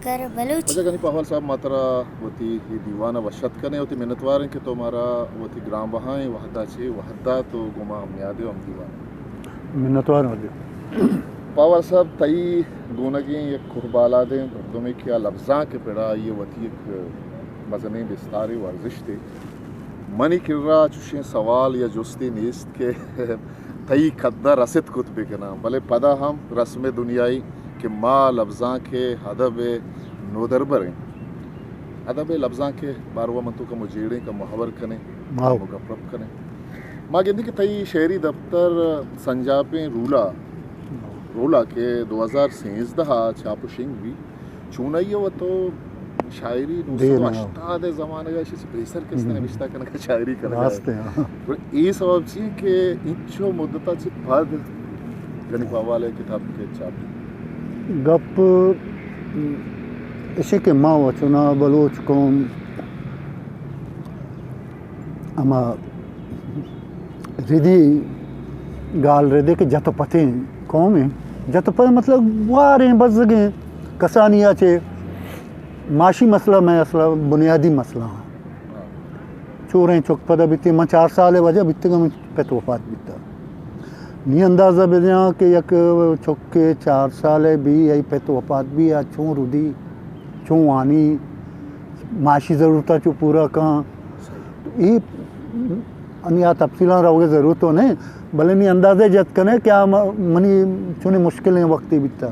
کر بلوچی۔ اچھا، غنی پہوال صاحب، ما ترا وتی اے دیوان ءَ وش اتک کنیں، وتی منتوار ایں کہ تو مارا وتی گران بہائیں وہد ءَ چہ وہد ءَ تو گوں ما ہم نیاد ئے ءُ ہم دیوان ءَ۔ منتوار اوں۔ پہوال صاحب، تئی گونگیں یک کوہ بالادیں مردمے کہ آ لبزانک ءِ پڑ ءَ آئی ءَ وتی یک مزنیں بستارے ورزشتے۔ منی کرا چوشیں سوال یا جستے نیست کہ تئی قد ءَ رست کت بکناں، بلے پدا ہم رسم دنیائی کہ ما لبزانک ءِ ادب ءِ نودربر ایں۔ ادب ءِ لبزانک ءِ باروا من تو کمو جیڑیں، کمو ہبر کنیں، ہاؤ۔ کمو گپ رپ کنیں۔ ما گندیں کہ تئی شعری دپتر سنجاپیں رولا، رولا کہ دو ہزار سیزدہ ءَ چاپ ءُ شنگ بی، چونائی ءَ وَ تو شاعری دیر ءَ۔ نو سد ءُ ہشتاد ءِ زمانگ ءَ ایشی چہ پیسر کس ءَ ہم۔ نبشتہ کنگ ءَ شاعری کنگ ءَ۔ راست ایں، ہاں۔ گڑا اے سبب چی کہ انچو مدت ءَ چہ پد غنی پہوال ءِ کتاب کہ چاپ؟ گپ ایشی کہ ما وَ چونا بلوچ قوم ہما ردی گال ردے کہ جت ءُ پتیں قومے۔ جت ءُ پت مطلب واریں بزگیں کسانی ءَ چہ معاشی مسئلہ مئے اصل ءَ بنیادی مسئلہ ایں۔ چوریں چک پدا بیتیں، من چار سال ءِ واجہ بیتگاں، من پت وفات بیتا۔ نی اندازہ بدیاں کہ یک چکے چار سال ءِ بی، آئی پت وفات بی، آ چون ردی، چون وانی، معاشی ضرورتاں چو پورا کن۔ اے انی آ تفصیلاں روگ ءِ ضرورت تو نہ، بلے نی اندازہ جت کنے کہ آ م-، منی چونیں مشکلیں وقتے بیتا۔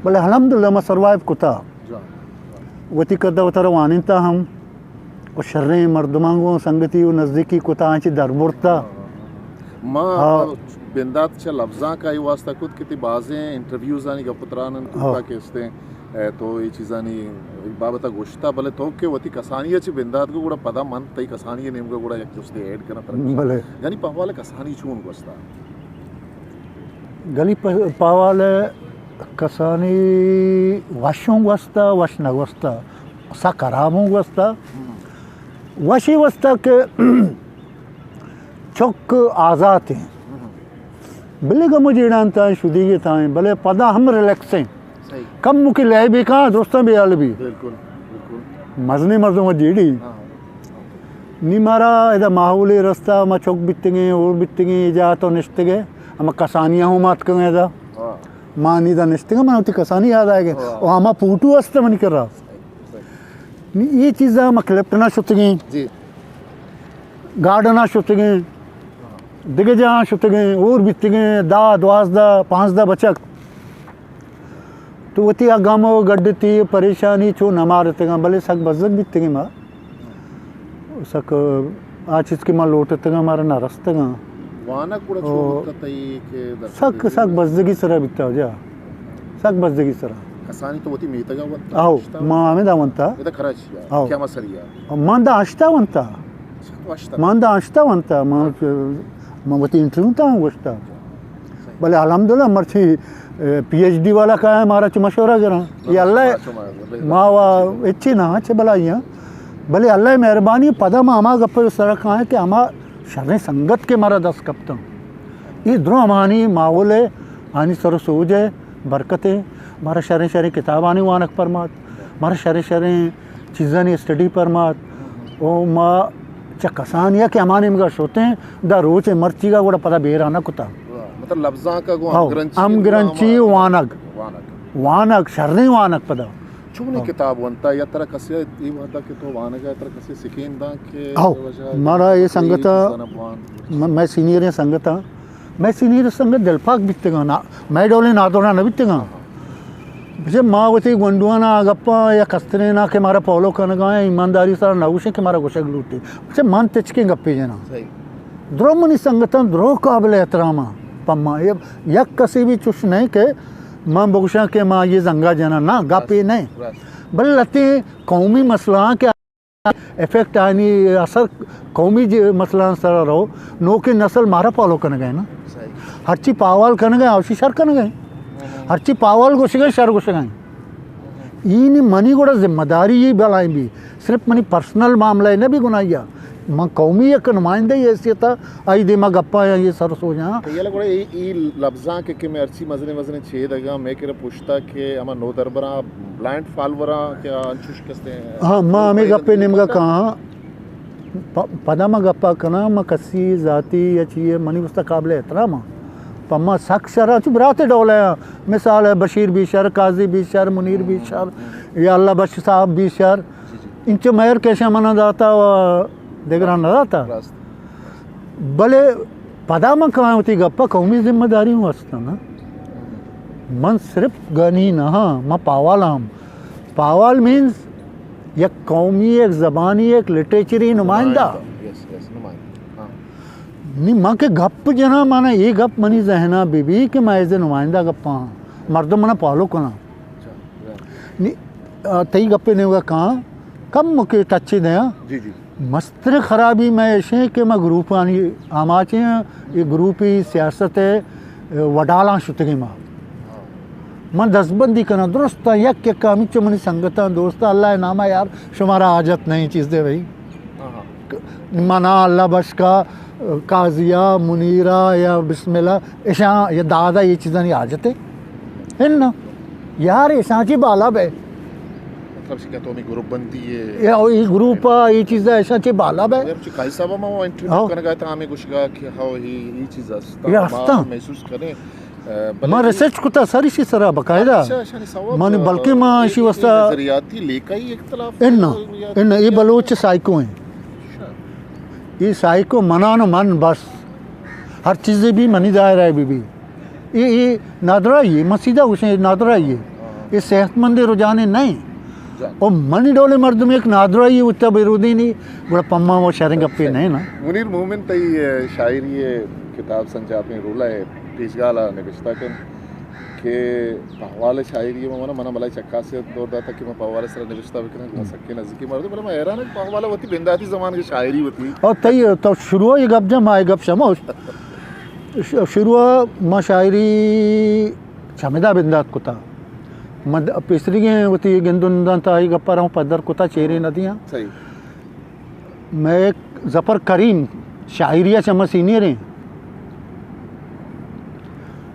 بلے الحمدللہ ما سروائیو کتا۔ جان۔ وتی قد ءَ وتارا وانینتا ہم۔ ءُ شریں مردماں گوں سنگتی ءُ نزدیکی کتا، آنچی در برتا۔ ما ہاں۔ بندات چہ لبزانک ءَ اے واسطہ کت کہ تئی بازیں انٹرویوزانی گپ ءُ تران انت، ہاں۔ کوکا کہ استیں، اے، تو اے چیزانی بابت ءَ گوشتا، بلے تو کہ وتی کسانی ءَ چہ بندات کو گڑا پدا من تئی کسانی ءِ نیمگ ءَ گڑا یک جستے ایڈ کناں ترا۔ بلے۔ یعنی پہوال ءِ کسانی چون گوستا؟ غنی پ-، پہوال ءِ کسانی وش اوں گوستا، وش نہ گوستا، سک ہراب اوں گوستا۔ وشی واسطہ کہ چک آزات ایں۔ بلے گم ءُ جیڑان تاں شدیگی تاں، بلے پدا ہم ریلیکس ایں۔ صحیح۔ کم مکی لے بی کاں، درستاں بے حال بی۔ بالکل، بالکل۔ مزنیں مردم ءَ جیڑی۔ ہاں۔ نی مارا ادا ماحولے رستا، ما چک بیتگیں، اور بیتگیں، اے جاہ تو نشتگے، ہما کسانی ہوں مات کنگے ادا۔ ہاں۔ ما نی دا نشتگیں، من وتی کسانی یاد آئے گے۔ ہاں۔ او ہما پوٹو است منی کرا۔ نی اے چیزاں ما کلپٹن ءَ شتگیں۔ جی۔ گارڈن ءَ شتگیں۔ دگہ جاہاں شتگیں، اور بیتگیں، دہ، دوازدہ، پانزدہ بچک۔ تو وتی آ گم ءُ گڈتی ءُ پریشانی چو نہ مارتگاں، بلے سک بزگ بیتگیں ما۔ سک آ چیز کہ ما لوٹتگاں، مارا نہ رستگاں۔ وانگ گڑا چون او، بوتگ تئی کہ در سک، سک بزگی سرا بیتا جا۔ سک بزگی سرا۔ کسانی تو وتی میتگ ءَ ونتا؟ آہو، ما ہمدا ونتا۔ ادا کراچی ءَ؟ آہو۔ کیا مسئلہ ءَ؟ من دا ہشتا ونتا۔ اچھا، تو ہشتا؟ من دا ہشتا ونتا۔ من، من وتی انٹرویو تا ہم گوشتا۔ بلے الحمدللہ مرچی، اے، پی ایچ ڈی والا کایا مارا چہ مشورہ گراں۔ اے اللہ، ما وا اچھی نہ چہ بلائیاں۔ بلے اللہ مہربانی پدا ما ہما گپ سرا کائیں کہ ہما شریں سنگت کہ مارا دست کپتاں۔ اے درو ہمانی ماحول ءِ، آنی سر ءُ سوج ءِ برکت ءِ، مارا شریں شریں کتابانی وانگ پرمات، مارا شریں شریں چیزانی اسٹڈی پرمات، او ما چہ کسانی ءَ کہ ہما نیمگا شتیں، دا روچ ءِ مرچیگا گڑا پدا بیرا نہ کتا۔ واہ، مطلب لبزانک ءَ گوں ہاؤ، ہمگرنچی ہمگرنچی گوں وانگ۔ وانگ۔ وانگ، شریں وانگ پدا۔ چونیں ہاں۔ کتاب ونتا یا ترا کسے اے وہدا کہ تو وانگا ترا کسے سکین داں کہ ہاؤ، وجہ مارا اے اے سنگتا، چیزانا بوان؟ م-، مئے سینئریں سنگتاں، مئے سینئر سنگت دلپاک بیتگاں، نا-، مئے ڈولیں نادراہ نہ بیتگاں۔ بچے ما وتی گونڈوانا گپاں یا کسترینا کہ مارا فالو کنگا ایں، ایمانداری سرا نہ گوشیں کہ مارا گوشگ لوٹی۔ بچے من تچکیں گپے جناں۔ صحیح۔ درو منی سنگتاں درو قابل احترام آں۔ پہ ما یک، یک کسے بھی چوش نہیں کہ من بگوشاں کہ ما یہ زنگا جناں، نہ، گپ اے نہیں۔ راست۔ بل لتے قومی مسئلہ آں کہ افیکٹ آنی اثر قومی جے مسئلہ سر رو، نوکیں نسل مارا فالو کنگا ہے نا۔ صحیح۔ ہرچی پاوال کنگا ہے، اوشی شر کنگا ہے۔ ہرچی پاوال گوشگا ہے، شر گوشگا ہے۔ اے نی منی گڑا ذمہ داری یہ بلائیں بھی، صرف منی پرسنل معاملہ نہ بھی گناہیا من قومی یک نمائندہ ءِ حیثیت ءَ آئی دیما گپاں یا یہ سر سوجاں۔ کہ یلا گڑا اے، اے لبزاں کہ، کہ میں ہرچی مزنیں مزنیں چیدگاں، میں کرا پشتا کہ ہما نودربراں بلائنڈ فالووراں کہ انچوش کستے ہیں۔ ہاں، ما ہمیں گپے نیمگا کہاں، پ-، پدا ما گپا کناں، ما کسی ذاتی یا چیئے منی واسطہ قابل احترام ہاں۔ پہ ما سک شر ہاں، چو برات ڈول ہیں۔ مثال ہے بشیر بی شر، قاضی بی شر، منیر بی شر، یا اللہ بخش صاحب بی شر۔ انچو مہر کیشاں منا داتا و دگراں نہ داتا۔ راست۔ بلے پدا من کہاں وتی گپا قومی ذمہ داری ہوں ہستاں نا۔ من صرف گنی نہ ہاں، من پاوال ہم۔ پاوال مینز یک قومی، یک زبانی، یک لٹریچری نمائندہ۔ نمائندہ۔ یس، یس، نمائندہ۔ ہاں۔ نی من کہ گپ جناں، مانا اے گپ منی ذہنا بہ بی کہ من ایز اے نمائندہ گپاں، مردم منا فالو کناں۔ اچھا، یا۔ نی، آ، تئی گپے نیوگا کاں، کم مکے ٹچے دیاں۔ جی، جی۔ مستریں خرابی مئے ایشیں کہ ما گروپانی آماچیں، اے گروپی سیاست ءِ وڈالاں شتگیں ما۔ من دستبندی کناں، درستاں یک یک ہمینچو منی سنگتاں، دوستاں، اللہ ءِ نام ءَ یار، شمارا حاجت نہیں چیز دے بھائی۔ ہاں، ہاں۔ منا اللہ بخش کا، قاضیہ، منیرہ یا بسم اللہ، اشاں یا دادا یہ چیزانی حاجت ہے۔ اناں یار، اشاں چی بالا بے۔ مطلب، شکا تو ہمیں گروپ بندی ہے۔ یا اے گروپ آ، یہ چیز ہے، اشاں چی بالا بے۔ مگر چی قاضی صاحب، ما وہ انٹرویو ہاں۔ کرنے گئے تھا، ہمیں کچھ کہا کہ ہاں، یہ، یہ چیز ہستا۔ یہ ہستا۔ ما محسوس کریں۔ اے، بلے ما ریسرچ کتا سر ایشی سرا باقاعدہ۔ اچھا، اشانی سوب، من بلکہ ما اے، ایشی اے واسطہ نظریاتی لیکہ ہی اختلاف ان، ہے، نظریاتی ان، یہ بلوچ سائیکو ہیں۔ اچھا۔ یہ سائیکو منان و من بس۔ ہر چیزے بھی منی دائرہ ہے بی بی۔ اے، اے نادراہی ہے، من سیدھا گوشیں، اے نادراہی ہے۔ ہاں۔ اے صحت مند رجحانے نہیں۔ جان۔ او منی ڈولیں مردم یک نادراہی وتا بے رودینی، گڑا پما وہ شریں گپے نہیں نا۔ منیر مومن تئی، اے، شاعری ہے، کتاب سنجاپیں رولا ہے، پیشگالا نبشتہ کن کہ پہوال شاعری ہے، منا، منا بلائی چکاسے دور داتا کہ میں پہوال سر نبشتہ بکناں، گڑا سکے نزدیکی مردم، بلے میں حیران ہے کہ پہوال وتی بنداتی زمان کی شاعری ہوتی۔ اور تئی تو شروع یہ گپ جا، ما یہ گپ شموش۔ ش-، شروع ما شاعری چمدا بندات کتا۔ من د-، پیسریگیں وتی گند و ننداں تا آئی گپا رہوں پدر کتا، چیرے نہ دیاں۔ صحیح۔ میں ظفر کریم شاعری چہ ما سینئر ہیں۔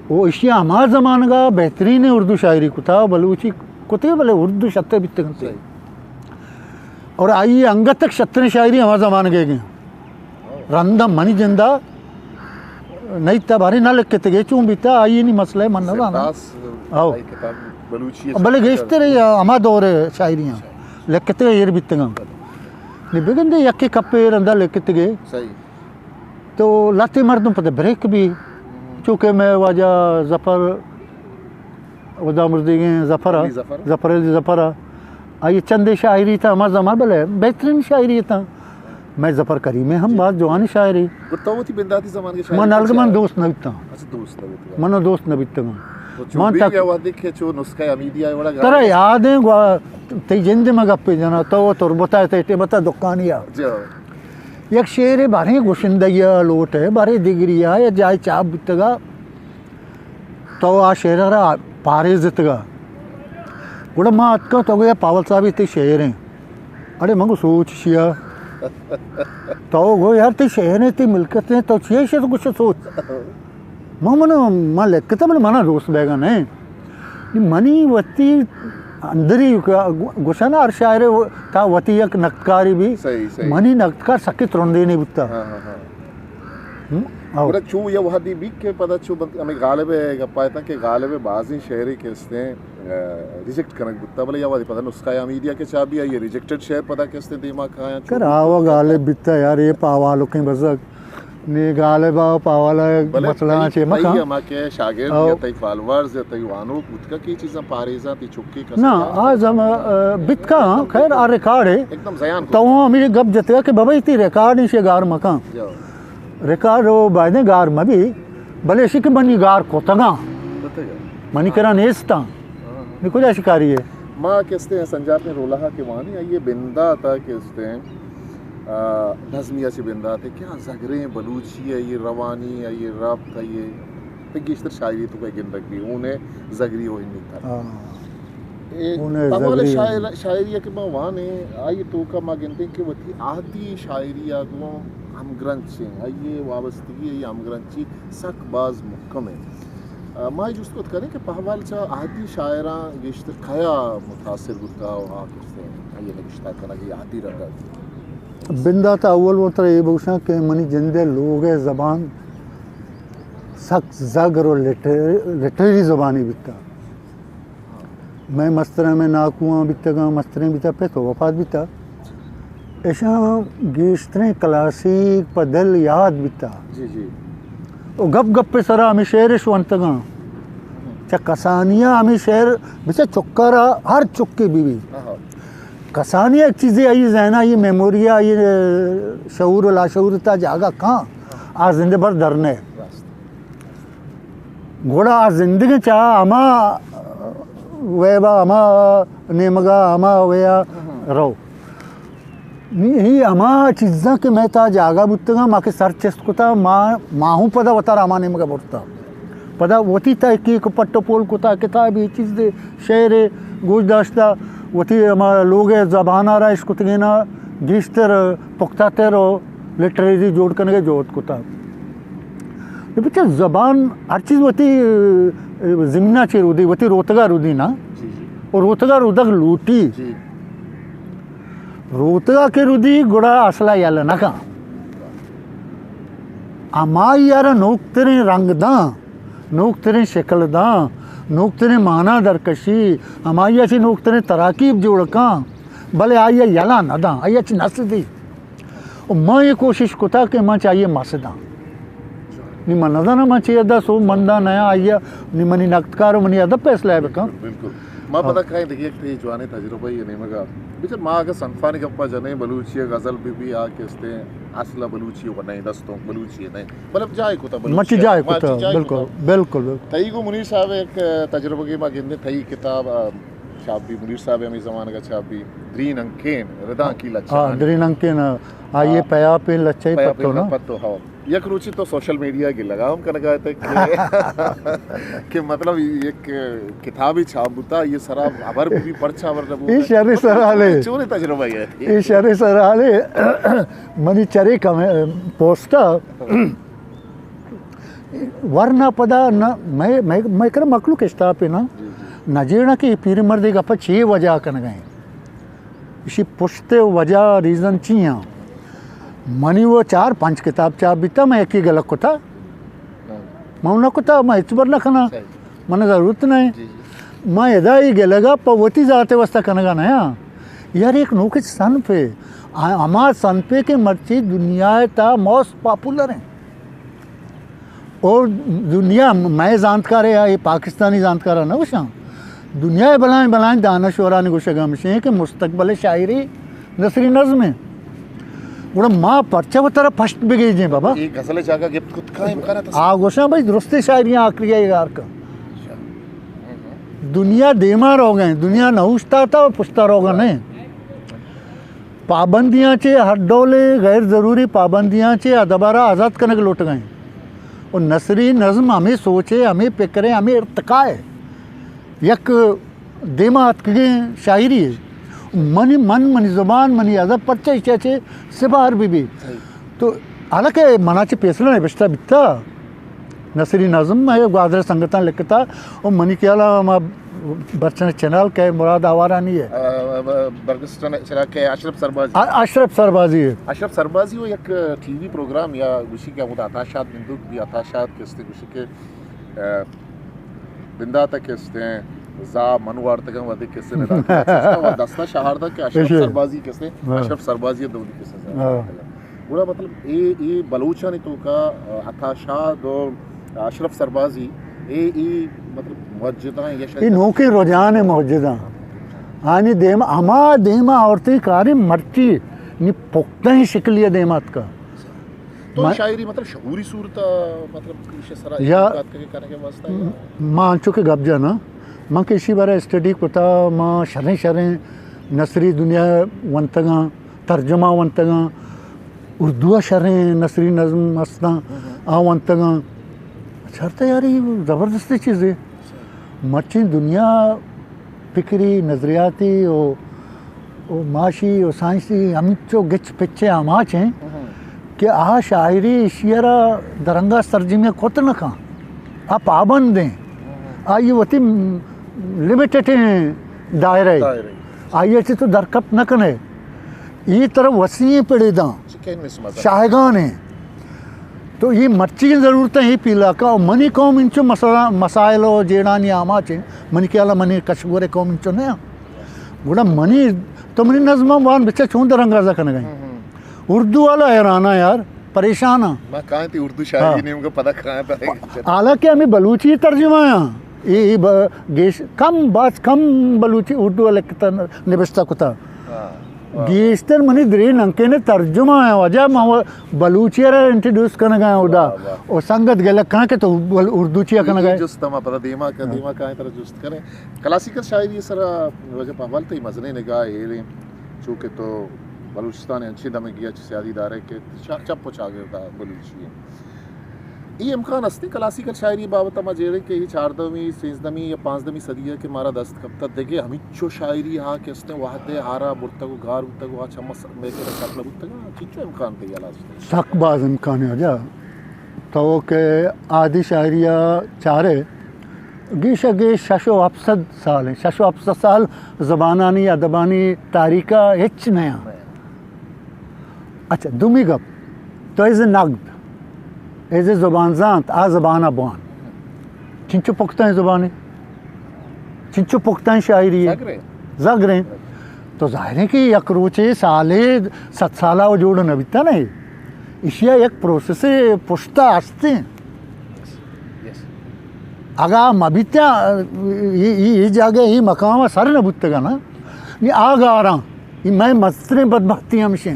وہ اشیا ہما زمانگا بہترین اردو شاعری کتا، بلوچی کتے، بلے اردو شتر بیتگنتے۔ صحیح۔ اور آئی انگت تک شتریں شاعری ہما زمانگے گئے۔ رندا منی جندا نہیں تا بارے نہ لکھتگے، چون بیتا آئی نی مسئلہ من نہ زاناں۔ سرداس آؤ۔ آئی کتاب بلوچی بلے گیشتر ہما دور شاعریاں لکھتگے ایر بیتگاں۔ نی بگندے یکے کپے رندا لکھتگے۔ صحیح۔ تو لہتے مردم پتہ بریک بھی، چونکہ میں واجہ ظفر، ودا مردیگیں ظفر، علی ظفر۔ ظفر علی ظفر، آئی چندے شاعری تا ہما زمان بلے بہترین شاعری تا۔ میں ظفر کریم ہم جی۔ باز جوانی شاعری۔ گڑا تو وتی بنداتی زمان کے شاعری من الگ من دوست نہ بیتاں۔ اچھا، دوست نہ بیتگا۔ من دوست نہ بیتگا۔ تو چو من بی تک گیا وہدے کہ چو نسخہ حمیدی آئے وڑا ترا گانا۔ یاد ہیں گوا، تئی جند میں گپے جنا، تو تربتا تئی ٹیمتا دکانی آ۔ جی۔ یک شعرے باریں گشندگی ءَ لوٹ ءَ، باریں دگری ءَ یا جاہے چاپ بوتگ ءَ، تو آ شعر ءَ را پاریزتگ ءَ۔ گڑا ما اتکاں، تو گویا پاول صاحب تئی شعر ایں۔ اڑے من گو سوچ شیا۔ تو گو یار تئی شعر ایں، تئی ملکت ایں، تو چی شعر گوش سوچ؟ من، من، من لکھتا بلے منا دوست بیگا نہ۔ منی وتی اندری گوشن ہر شاعر تا وتی یک نقدکاری بھی۔ صحیح، صحیح۔ منی نقدکار سکے ترندے نہیں بوتا۔ ہاں، ہاں، ہاں۔ ہم؟ آؤ۔ گڑا چو یا وہدی بھی کہ پدا چو بند-، ہمیں غالب ہے گپا تا کہ غالب ہے بازیں شعرے کہ استیں، آ، ریجیکٹ کنگ بوتا، بلے یا وہدی پدا نسخہ حمیدیہ کے چابی آئی ریجیکٹڈ شعر پدا کہ استیں دیما کھایا چو کر آوا غالب بیتا یار، یہ پاوالو کہیں بزگ۔ نی غالب ءَ پاوال ءَ بلے مسئلہ تئی، چے تئی مکن۔ ہما کہ شاگرد او۔ یا تئی فالوورز یا تئی وانوک بوتکا کہ چیزاں پاریزاں تئی چکی کسا نہ، آ زم-، آ، بیتکا، خیر، آ ریکارڈ ہے۔ ایک دم زیان کو۔ تو ہمیں گپ جتگا کہ بابا، یہ تئی ریکارڈ نہیں، شے گار مکان۔ جاؤ۔ ریکارڈ ہو بایدیں گار مبی، بلے اشی کہ منی گار کوتگاں۔ کوتگاں۔ منی کرا نیستاں۔ ہاں۔ نی کجا شکاری ہے؟ ما کہ استیں سنجاپیں رولہا کہ وانی، آئیے بنداتا کہ استیں، آ، نظمی ءَ چہ بندات ءَ کہ آ زگریں بلوچی ءَ یہ روانی ءَ یہ ربط ءَ یہ تہ گیشتر شاعری تو کہ گندگ بھی اون ءَ زگری و ہنی تر۔ ہاں۔ اے اون ء پہوال زگری شاعر، شاعری ء کہ ما وانیں، آئی توکا ما گندیں کہ وتی عہدی شاعری ء گوں ہمگرنچ ایں، آئی ء وابستگی، آئی ء ہمگرنچی سک باز مھکم انت۔ ء ما اے جست کت کنیں کہ پہوال چہ عہدی شاعراں گیشتر کیا متاثر بوتگ ء آ کسے آئی ء نبشتہ کنگ ء عہدی رنگ ء؟ بندات ء اول من ترا اے بگوشاں کہ منی جند ء لوگ ء زبان سک زگر و لٹر-، لٹریری زبانے بیتگ۔ مئے مستراں، مئے ناکواں بیتگاں، مستریں بیتگ، پت و وفات بیتگ۔ اشاں گیشتریں کلاسیک پہ دل یات بیتگ۔ جی، جی۔ و گپ گپ ء سرا ہمے شعر اش ونتگاں۔ چہ کسانی ء ہمے شعر، بچار چکارا ہر چکے بہ بی۔ آہا۔ کسانی ء یک چیزے آئی ذہن ء، آئی میموری ء، آئی شعور و لاشعور تا جاگہ کاں، آ زندے بر در نئے۔ راست۔ گڑا آ زندگیں چہ ہما ویبا، ہما نیمگا، ہما ویا رو۔ نی، ہی ہما چیزاں کہ مئے تا جاگہ بوتگاں، ما کہ سر چست کتا، ما، ما ہوں پدا وتارا ہما نیمگا برتا۔ پدا وتی تحقیق پٹ و پول کتا، کتابے، چیزے، شعرے گوش داشتا، وتی ہما لوگ ء زبان ء را اشکتگینا گیشتر پختہ تر و لٹریری جوڑ کنگ ء جہد کتا۔ بچار زبان ہر چیز وتی، اه، زمین ء چہ رودی، وتی روتگ ء رودی نا۔ جی، جی۔ و روتگ ء رودگ لوٹی۔ جی۔ روتگ ء کہ رودی گڑا اصل ء یل نہ کن۔ ہمائی ء را نوکتریں رنگ داں، نوکتریں شکل داں، نوکتریں مانا درکشی، ہمائی ء چہ نوکتریں تراکیب جوڑ کن، بلے آئی ء یلا نہ داں، آئی ء چہ نس دی۔ و ما اے کوشش کتا کہ ما چہ آئی ء مس داں۔ نی من نزاناں ما چے ادا سوب منداں نیاں آئی ء، نی منی نقد کار و منی ادب فیصلہ ء بکن۔ بالکل، بالکل۔ ما ہاں۔ پدا کائیں دگہ یک تئی جوانیں تجربہ ء نیمگا۔ بچار ما اگہ صنفانی گپا جنیں، بلوچی ء غزل بہ بی، آ کہ استیں اصل ء بلوچی ء نئیں، دستونک بلوچی ء نئیں۔ بلے جاہ کتا بلوچی ء۔ ما چہ جاہ کتا، بالکل، بالکل، بالکل۔ تئی گوں منیر صاحب ء یک تجربہ کہ ما گندیں، تئی کتاب، آ، چاپ بی، منیر صاحب ء ہمے زمانگ ء چاپ بی، درین انکین، ردانکی لچہ۔ ہاں، درین انکین، آئی ء ہاں۔ پیاپیں لچہ پیا پتو پہ نا۔ پتو، ہاں۔ یک روچے تو سوشل میڈیا ء گلگا ہم کنگا اتئے کہ، کہ مطلب یک کتابے چاپ بوتا، یہ سرا ہبر بی، پرچا ہبر نہ بوتا۔ اے شریں سوالے۔ چونیں تجربہ یہ؟ اے شریں سوالے۔ منی چرے کم پوسٹا ورنا پدا نہ، مئے، مئے، مئے کرا مخلوق اشتاپے نا۔ جی، جی۔ نہ جیڑا کہ اے پیریں مردے گپا چے وجہ کنگا ایں۔ اشی پشت ء وجہ، ریزن چی آں؟ منی وہ چار پنچ کتاب چاپ بیتا، من یکی گلگ کتا۔ من نہ کتا، من ہچبر نہ کناں۔ صحیح۔ من ضرورت نہ ہے۔ جی، جی۔ من ادا ای گلگا پہ وتی ذات واسطہ کنگا نہ آں۔ یار، ایک نوکیں صنفے، آ، ہما صنفے کہ مرچی دنیا تا موسٹ پاپولر ہیں۔ اور دنیا، مئے زانتکار ء، اے پاکستانی زانتکار ء نہ گوشاں، دنیا ء بلائیں بلائیں دانشورانی گوشگ ہمشیں کہ مستقبل شاعری نثری نظم ہیں۔ گڑا ما پرچہ وترا پشت بگیجیں بابا؟ اے غزل ء جاگہ گپت کت کا امکان ات؟ آ گوشاں بھائی درستیں شاعری آخری ء گار کن۔ دنیا دیما روگ ء، دنیا نہ اوشتاتا و پشتا روگ ء نہ۔ پابندیاں چہ، ہر ڈولیں غیر ضروری پابندیاں چہ ادب ء را آزاد کنگ لوٹگ ء انت۔ و نثری نظم ہمے سوچ ء، ہمے پکر ء، ہمے ارتقاء ء یک دیما اتکگیں شاعری ء۔ منی من، منی زبان، منی ادب پرچہ ایشی ء چہ سبار بہ بیت؟ تو حالانکہ منا چہ پیسلہ نبشتہ بیتا، نثری نظم مئے گوادر سنگتاں لکھتا، و منی خیال ء ما برچن چنال کہ مراد آوارانی ہے۔ آ، آ، برگس چن-، چنال کہ اشرف سربازی۔ آ، اشرف سربازی ہے۔ اشرف سربازی وہ یک ٹی وی پروگرام یا گوشی کہ ہمود عطا شاد نندوک بھی، عطا شاد کستے گوشی کہ، آ، بندات کستے زا من وارتگاں ودی کستے ندا۔ دستا شہاردہ کہ اشرف سربازی کستے، ہاں۔ اشرف سربازی دودی کستے زا۔ ہاں۔ گڑا مطلب اے، اے بلوچانی توکا، آ، عطا شاد و اشرف سربازی، اے، اے مطلب موجداں یا شاید اے نوکیں رجحان ء موجداں۔ آنی دیم، ہما دیما آورتیں کاریں مرچی نی پختہیں شکلی ء دیما اتکا۔ تو من شاعری مطلب شعوری صورت ء مطلب ایش سرا یا اتکا کہ کنگ ء واسطہ یا؟ ما انچو کہ گپ جناں، من کہ اشی بارہ اسٹڈی کتا، ما شریں شریں نثری دنیا ونتگاں۔ ترجمہ ونتگاں، اردو ء شریں نثری نظم استاں، آ ونتگاں۔ چارتا یار، اے زبردستیں چیزے۔ مرچیں دنیا فکری، نظریاتی و، و معاشی و سائنسی ہمینچو گچ پچے آماچ ہیں کہ آ شاعری ایشی را درنگا سرجمی کت نہ کن۔ آ پابند ہیں۔ آئی وتی لمیٹڈ ہیں دائرہ۔ آئی چی تو درکپت نہ کنے۔ یہ طرف وسیع پڑے داں۔ شاہگان ہیں۔ تو یہ مرچی ضرورت ہے، یہ پیلا کا۔ اور منی قوم انچو مسئلہ، مسائل و جیڑانی آماچ ہیں۔ منی خیال منی کشور قوم انچو نہیں۔ گڑا منی، تو منی نظم وان بچہ چون درنگازہ کنگا ہیں۔ اردو والا حیران ہے یار، پریشان ہے۔ میں کہاں تھی اردو شاعری ہاں۔ نہیں ہوں گا، پتہ کہاں ہے۔ حالانکہ ہمیں بلوچی ترجمہ ہے۔ یہ، یہ ب-، گیش-، کم، باز کم بلوچی اردو والا کتا نبشتہ کتا۔ ہاں۔ گیشتر منی درے ننکے نے ترجمہ ہے، وجہ ما وہ بلوچی را انٹروڈیوس کنگا ہے ادا۔ واہ، واہ۔ اور سنگت گلک کہاں کہ تو بل-، اردو چیا کنگا ہے۔ جست ما پتہ دیما کا، دیما کہاں ترا جست کریں۔ کلاسیکل شاعری سرا وجہ پہ اول تئی مزنیں نگاہ ایریں، چونکہ تو بلوچستان انچیں دمگی ء چہ سیادی دارئے کہ چا-، چپ و چاگرد ء بلوچی انت۔ اے امکان است کلاسیکل شاعری بابت ء ما جیڑیں کہ اے چاردہمی، سیزدہمی یا پانزدہمی صدی ء کہ مارا دست کپتہ، دگہ ہمینچو شاعری ہا کہ استیں وہد ء آرا برتگ و گار بوتگ و آ چم ء س-، مئے کرا سر نہ بوتگ، چنچو امکان تئی ہلاس؟ سک باز امکان ہے، واجہ۔ تو کہ آدی شاعری ء چارے، گیش ء گیش شش و ہپت سد سال ہیں، شش و ہپت سد سال زبانانی، ادبانی تاریخ ء ہچ نیا۔ اچھا، دومی گپ، تو ایز اے نقد، ایز اے زبان زانت، آ زبان ء بوان۔ چنچو پختہ ہیں زبان ہے، چنچو پختہ ہیں شاعری ہے۔ زگریں۔ زگریں۔ تو ظاہر ہے کہ یک روچے سالے، صد سالہ و جوڑ نہ بیتا نہیں۔ ایشی ء یک پروسیسے پشت ء است انت۔ یس۔ اگاں مہ بیتاں، اے، اے، اے جاگہ، اے مقام ء سر نہ بوتگ نا۔ نی آ گاراں، اے مئے مستریں بدبختی ہمشیں۔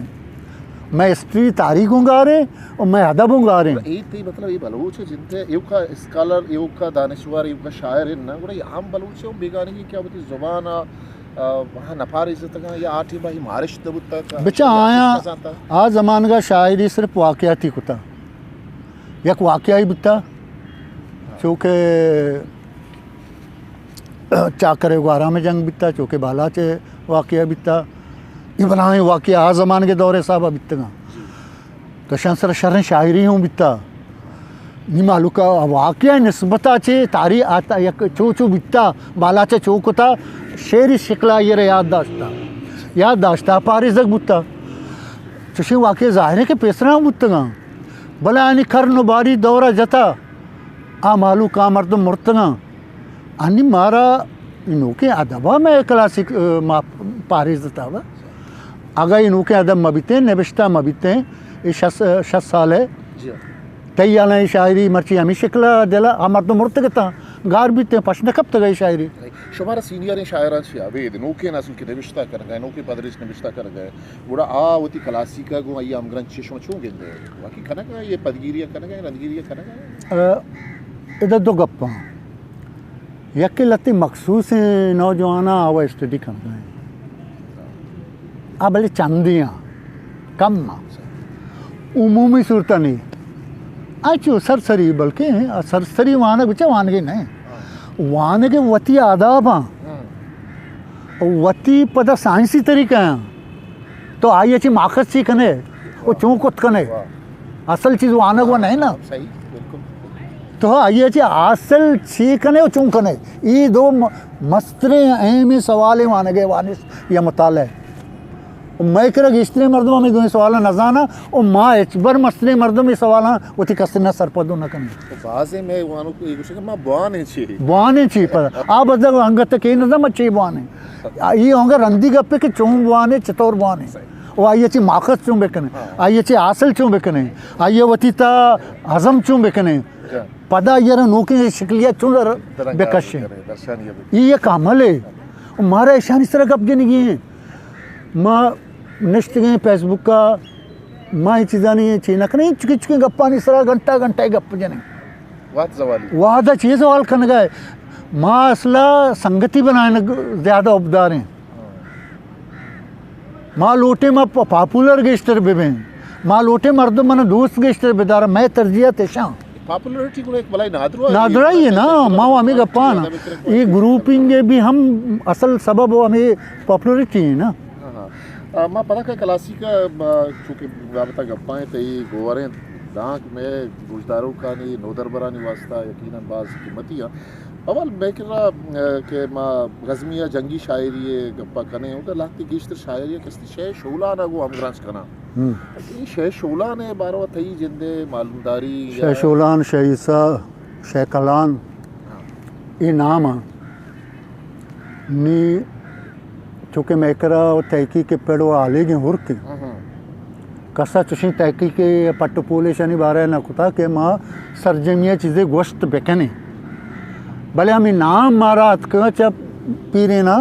مئے ہسٹری، تاریخ اوں گاریں و مئے ادب اوں گاریں۔ اے تئی مطلب، اے بلوچ ء جند ء ایوکا اسکالر، ایوکا دانشور، ایوکا شاعر انت نا، گڑا اے عام بلوچ ء بیگانگی کیا وتی زبان ء آ، وہاں نپاریزتگاں یا آ ٹیم ء مارشت نہ بوتگ؟ بچا آیاں، آ زمانگا شاعری صرف واقعاتی کتا۔ یک واقعہ ہی بوتا، چونکہ چاکر گوارا میں جنگ بیتا، چونکہ بالاچ واقعہ بیتا۔ یہ بلاہیں واقعہ آ زمانگے دور حساب بیتگاں۔ تو شان سر شریں شاعری ہوں بیتا۔ نی مالوکا واقعہ نسبتا چے تاری آتا یک چو چو بیتا، بالا چے چو کتا، شعری شکلا یہ رے یاد داشتا۔ یاد داشتا، پاریزگ بوتا۔ چوشیں واقعہ ظاہر ہے کہ پیسرا ہوں بوتگاں۔ بلے آنی کرن و باری دورا جتا، آ مالوک آ مردم مرتگاں۔ آنی مارا نوکیں ادب ء مئے کلاسیک، ء، ما پاریز دتا وا۔ اگاں اے نوکیں ادب مہ بیتیں، نبشتہ مہ بیتیں، اے شصت، شصت سال ہے۔ جی۔ تئی یعنی شاعری مرچی ہمیں شکل ء دل ء آ مردم مرتگ اتاں، گار بیتیں، پش نہ کپتگ اے شاعری۔ شمارا سینئریں شاعراں چی ابید نوکیں نسل کہ نبشتہ کنگ ء، نوکیں پدریچ نبشتہ کنگ ء، گڑا آ وتی کلاسیک ء گوں آئی ء ہمگرنچی شما چون گندئے؟ واقعی کنگ ء، یہ پدگیری ء کنگ ء، رندگیری ء کنگ ء؟ ء، ادا دو گپاں۔ یکے لہتے مخصوصیں نوجواناں آ اسٹڈی کنگ ء انت۔ آ بلے چندے آں، کم آں۔ عمومی صورت ء نہیں۔ آ چو سرسری، بلکہ آ سرسری وانگ بچہ وانگے نہ انت۔ وانگ وتی آداب آں۔ وتی پدا سائنسی طریقہ آں۔ تو آئی ء چی ماخذ چی کنے؟ و چون کت کنے؟ واہ۔ اصل چیز وانگ و نہیں نا۔ صحیح، بالکل۔ تو آئی ء چی اصل چی کنے و چون کنے؟ ای دو م-، مستریں اہمیں سوالیں وانگ ء وانش یا مطالعہ۔ و مئے کرا گیشتریں مردم ہمیں دوئیں سوالاں نہ زاناں و ما ہچبر مستریں مردم اے سوالاں وتی کسے نہ سرپد و نہ کنیں۔ تو بازیں مئے وانوک اے گوشگ ما بوانیں چی؟ بوانیں چی پر؟ آ بزگ انگت کہ نہ زاناں ما چی بوانیں۔ اے اونگا رندی گپے کہ چون بوانے، چطور بوانے۔ و آئی ء چی ماخذ چون بکنے، آئی ء چی حاصل چون بکنے، آئی ء وتی تا ہضم چون بکنے۔ پدا آئی ء را نوکیں شکلی ء چون بکشیں۔ اے یک عملے۔ و مارا ایشانی سرا گپ جنگی ہیں۔ ما نشتگیں فیس بک ء، ما اے چیزانی چی نہ کنیں، چکے چکے گپانی سرا گھنٹہ گھنٹہ گپ جنیں۔ وہد زوالی۔ وہد ء چی زوال کنگا ہے؟ ما اصلا سنگتی بنائینگ زیادہ حبداریں۔ ما لوٹیں ما پ-، پاپولر گیشتر ببیں۔ ما لوٹیں مردم من دوست گیشتر بدار، مئے ترجیحات اشاں۔ پاپولرٹی گڑا ایک بلائی نادراہ نادراہی ہے نا، ما ہمیں گپاں نا۔ یہ گروپنگ بھی ہم اصل سبب ہمیں پاپولرٹی ہے نا۔ ہاں، ہاں۔ آ، ما پدا کہ کلاسیک، آ، چونکہ بابت گپاں تئی گواریں دانک میں گوشداروکانی، نودربرانی واسطہ یقیناً باز قیمتی ہیں۔ اول میں کرا، آ، کہ ما غزمی یا جنگی شاعری گپا کنے، ادا لہتے گیشتر شاعری کستی شے شولان گو ہم گرانچ کنا۔ ہم۔ اے شے شولان ءِ باروا تئی جندے معلومداری یا شے شولان، شے عیسیٰ، شے کلان، ہاں۔ اے نام آں۔ نی چونکہ مئے کرا و تحقیق پڑ و آلیگیں ہرکیں۔ ہاں، ہاں۔ کسا چوشیں تحقیق پٹ و پولیشانی بارہ نہ کتا کہ ما سرجمی چیزے گوشت بکنیں۔ بلے ہمیں نام مارا اتکا چا پیرینا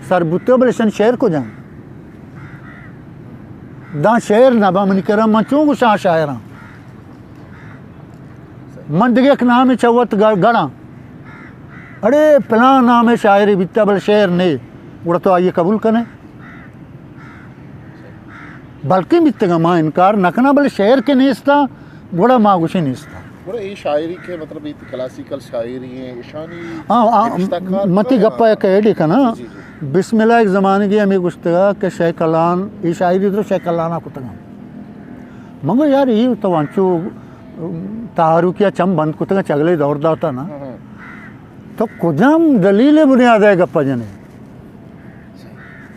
سر بوتگا، بلے شن شعر کجا؟ داں شعر نہ با منی کرا، من چون گوشاں شاعراں؟ من دگہ یک نامے چہ وت گ-، گڑاں۔ اڑے پلان نامے شاعرے بیتا، بلے شعر نے، گڑا تو آئیے قبول کنے؟ بلکیں بیتگاں، ما انکار نہ کناں، بلے شعر کہ نیستا، گڑا ما گوشیں نیستا۔ گڑا اے شاعری کہ مطلب اے کلاسیکل شاعری ہیں، اشانی ہاں، ہاں، نبشتہ کار متی کون گپا ہے؟ یک ایڈی کنا۔ جی، جی، جی۔ بسم اللہ ایک زمانگے ہمیں گوشتگا کہ شے کلان، اے شاعری تو شے کلانا کتگا۔ من گو یار، اے تو انچو تحرکیا چم بند کتگا، چگلے دور داتا نا۔ ہاں، ہاں۔ تو کجام دلیل بنیاد ہے گپا جنے؟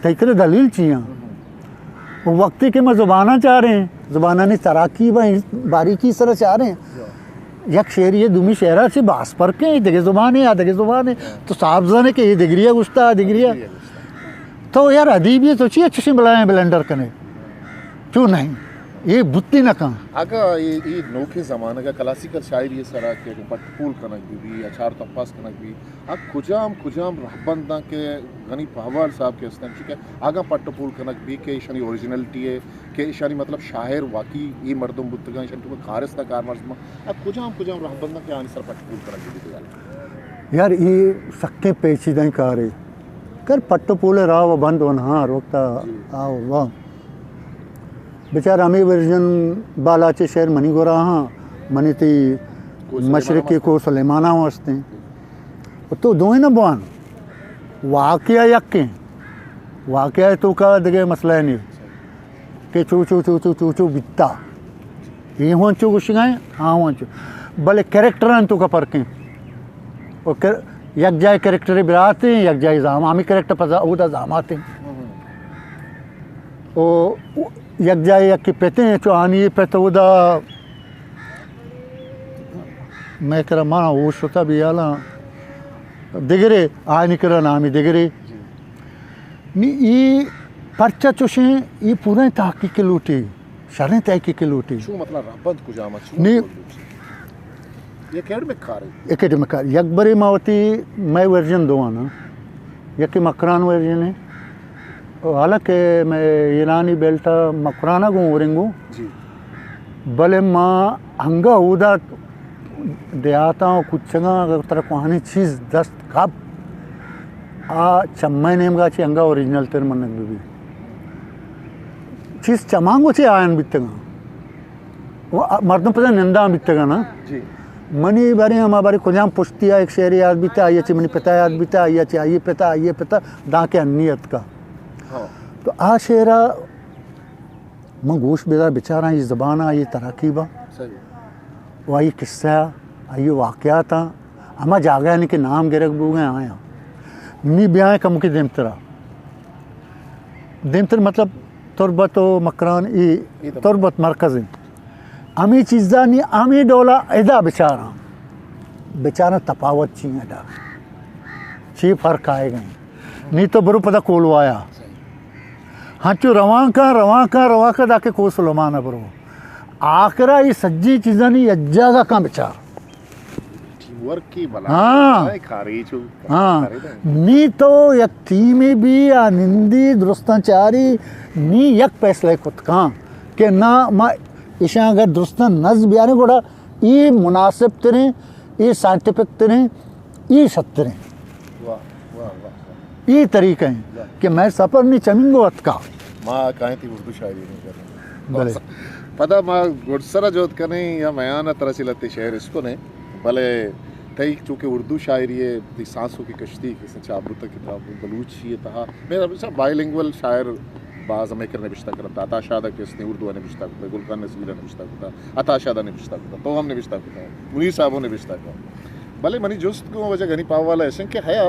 تئی کرے دلیل چی ہیں؟ ہاں۔ وقتی کہ ما زباناں چاریں، زبانانی تراکیب باریکی سر چاریں، یک شعری دومی شعرا چی باز فرق ہیں، دگہ زبانے یا دگہ زبانے، تو صاحب زانے کہ یہ دگریا گوشتا، دگریا۔ تو یار ادیبی تو چی اچھے بلائیں بلنڈر کنے؟ چو نہیں، یہ بوتی نہ کن۔ اگاں یہ، یہ نوکیں زمانگ کلاسیکل شاعری سرا کہ پٹ پول کنگ بی بی یا چار تپاس کنگ بی، آ کجام، کجام رہبنداں کہ غنی پہوال صاحب کہ استن، چونکہ آگاں پٹ پول کنگ بی کہ ایشانی اوریجنلٹی ہے، کہ ایشانی مطلب شاعر واقعی یہ مردم بوتگاں، ایشانی تو کارستہ کارمرز ما، آ کجام، کجام رہبنداں کہ آنی سر پٹ پول کنگ بی تو یار؟ یار، یہ سکیں پیچیدہ کارے۔ کر پٹ پول راہ و بند ونہاں روکتا جی۔ آ و بچار ہمیں ورژن بالاچے شعر منی گورا ہاں، منی تی مشرقی کو سلیمانہ ہوں ہستیں۔ تو دوئیں نہ بوان، واقعہ یکیں، واقعہ تو کا دگہ مسئلہ نہیں کہ چو چو چو چو چو چو بیتا۔ اے ہوں انچو گوشگائیں، ہاں ہوں انچو۔ بلے کریکٹر انتو کا فرق ہیں۔ و کر-، یک جائے کریکٹر برات ہیں، یک جائے زام-، ہمیں کریکٹر پزا اودا زامات ہیں۔ و یک جائے یک پت ہیں، چو آنی پت اودا میں کرا مانا ہوش ہوتا بیالا دگرے، آنی کرا نامی دگرے۔ نی ای پرچہ چوشیں، ای پورا تحقیق لوٹی، شریں تحقیق لوٹی۔ چو مطلب ربند کجام چو نی لوٹی؟ اکیڈمک کار ہے۔ اکیڈمک کار۔ یک برے ما وتی مئے ورژن دو آنا۔ یکی مکران ورژن ہے۔ حالانکہ مئے ایرانی بیلٹا مکرانا گوں ورنگو۔ جی۔ بلے ما ہنگا اودا دیہاتاں و کوچگاں اگر ترا کوہنیں چیز دست کپ، آ چمئے نیمگا چی انگا اوریجنل تر منگ بہ بی۔ چیز چمانگو چی آیان بیتگاں۔ و آ مردم پدا نندان بیتگاں نا۔ جی۔ منی بارے ہما بارے کجام پشتی آ ایک شعر یاد بیتا، آئی چی منی پتا یاد بیتا، آئی چی آئی پتا، آئی پتا، داں کہ انی اتکا۔ ہاں۔ تو آ شعرا من گوش بدار بچاراں، یہ زبان آ، یہ تراکیب آ۔ صحیح۔ و آئی قصہ آ، آئی واقعات آ، ہما جاگہ یعنی کہ نام گرگ بوگئے آیاں۔ نی بیائیں کمکی دیمترا۔ دیمتر مطلب تربت و مکران ای اے تو تربت مرکز ہیں۔ ہمیں چیزانی ہمیں ڈولا ادا بچاراں۔ بچاراں تپاوت چی ہیں ادا۔ چی فرق آئے گئے۔ نی تو برو پدا کولوایا۔ ہنچو روان کن، روان کن، روان کن، داکہ کو سلمان برو۔ آخرا یہ سجی چیزانی یک جاگہ کن بچار۔ ٹیم ورک کی بلا۔ ہاں۔ اے کاری چو۔ ہاں۔ کاری دا۔ نی تو یک ٹیمے بی آ نندی درستاں چاری، نی یک فیصلہ کت کاں کہ نہ ما اشاں اگر درستاں نز بیاریں گڑا ای مناسب تریں، ای سائنٹیفک تریں، ای شتریں۔ واہ، واہ، واہ، واہ۔ ای طریقہ ہیں واہ۔ کہ میں سفر نی چمنگو اتکا۔ ما کائیں تھی اردو شاعری نہیں کرنا۔ بلے۔ پدا ما گڈسرا جہد کنیں یا میان ء ترا چہ لہتے شعر اشکنیں، بلے تئی چونکہ اردو شاعری ء تئی سانسو کی کشتی کہ چاپ بوتگ کتاب بلوچی ء تہا، میرا بچا بائیلنگول شاعر باز ہمے کر نبشتہ کرتا، عطا شاد ء کہ استیں اردو ء نبشتہ کرتا، گل خان نصیر ء نبشتہ کرتا، عطا شاد ء نبشتہ کرتا، تو ہم نبشتہ کرتا، منیر صاحب ء نبشتہ کرتا۔ بلے منی جست گوں واجہ غنی پاہوال ء ایش انت کہ ہیا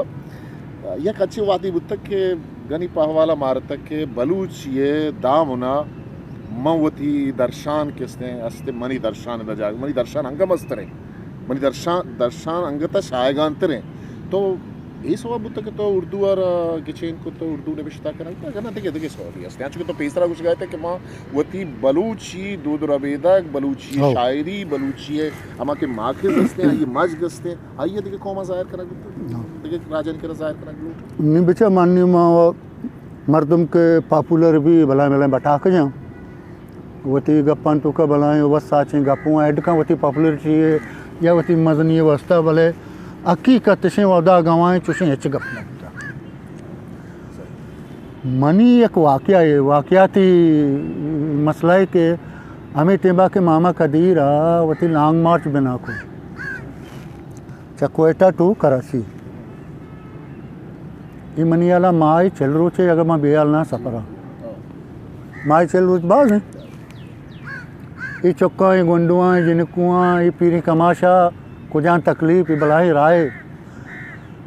یک اچے وہدے بوتگ کہ غنی پاہوال ء مارتگ کہ بلوچی ء دامن ء من وتی درشان کہ استیں، است منی درشان ء جاگ، منی درشان انگہ مستریں، منی درشان، درشان انگت ء شایگان تریں۔ تو اے سوب بوتگ کہ تو اردو ء را گچین کت، تو اردو نبشتہ کنگ، اگاں نہ دگہ دگہ سوبی است۔ انچو کہ تو پیسرا گوشگ ء ات کہ ما وتی بلوچی دود و ربیدگ، بلوچی ہو۔ شاعری، بلوچی ء ہما کہ ماخذ استیں، آئی مجگ استیں، آئی ء دگہ قوم ء ظاہر کنگ لوٹ، ہاں۔ دگہ راجانی کرا ظاہر کنگ لوٹ۔ نی بچا من نی ما مردم کہ پاپولر بی، بلائیں بلائیں بٹاک جاں، وتی گپاں توکا بلائیں وت ساچیں گپوں ایڈ کن وتی پاپولرٹی یا وتی مزنی واسطہ، بلے حقیقت شیں ودا گواہیں چوشیں ہچ گپ نہ بوتا۔ منی یک واقعہ ہے، واقعاتی مسئلہ ہے کہ ہمیں ٹیمبا کے ماما قدیر آ وتی لانگ مارچ بنا کو چہ کوئٹہ ٹو کراچی۔ اے منی ہیالا ماہے چل روچے، اگاں ما بے ہیال نہ سفر آں۔ ماہے چل روچ باز ہیں۔ اے چکاں، اے گونڈواں، اے جنکواں، اے پیریں کماشا، کجام تکلیف، اے بلاہیں راہے۔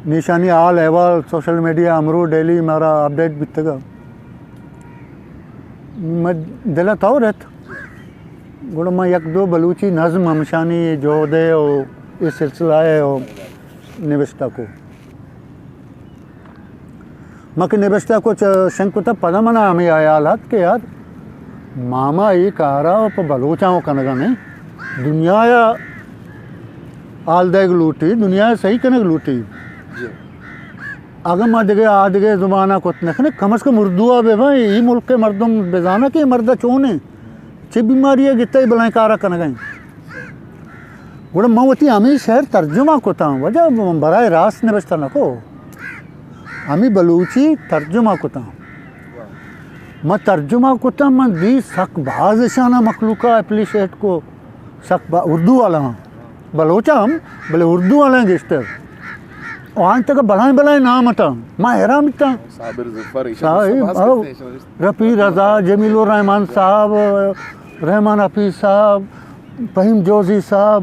نی اشانی حال احوال سوشل میڈیا ہمرو ڈیلی مارا اپڈیٹ بیتگا۔ من دل ء طور ات۔ گڑا من یک دو بلوچی نظم ہمشانی جہد ء و اے سلسلہ ء و نبشتہ کو۔ من کہ نبشتہ کو چہ شنگ کتہ پدا منا ہمے حیال ات کہ یار ماما اے کارا پہ بلوچاں و کنگا نہیں، دنیا ء حال دیگ لوٹی، دنیا ء صحیح کنگ لوٹی۔ جی۔ اگاں ما دگہ آ دگہ زبان ء کت نہ کنیں، کم از کم اردو ء بہ باں، اے ملک ء مردم بزاناں کہ اے مرد ء چون انت، چہ بیماری ء گتہ اے بلائیں کار ء کنگ ء انت۔ گڑا من وتی ہمے شعر ترجمہ کتاں، واجہ من براہ راست نبشتہ نہ کو، ہمے بلوچی ترجمہ کتاں۔ من ترجمہ کتاں، من دی سک باز اشاناں مخلوق ء اپریشیٹ کو، سک با-، اردو والا ہم، بلوچ ہم، بلے اردو والا گیشتر۔ آن تک بلائیں بلائیں نام اتاں، ما حیران بیتاں۔ صابر ظفر، ایشاں صاحب، دوست باز او، کتنے ایشاں دوست۔ رفیع رضا، جمیل الرحمن صاحب، رحمان حفیظ صاحب، فہیم جوزی صاحب،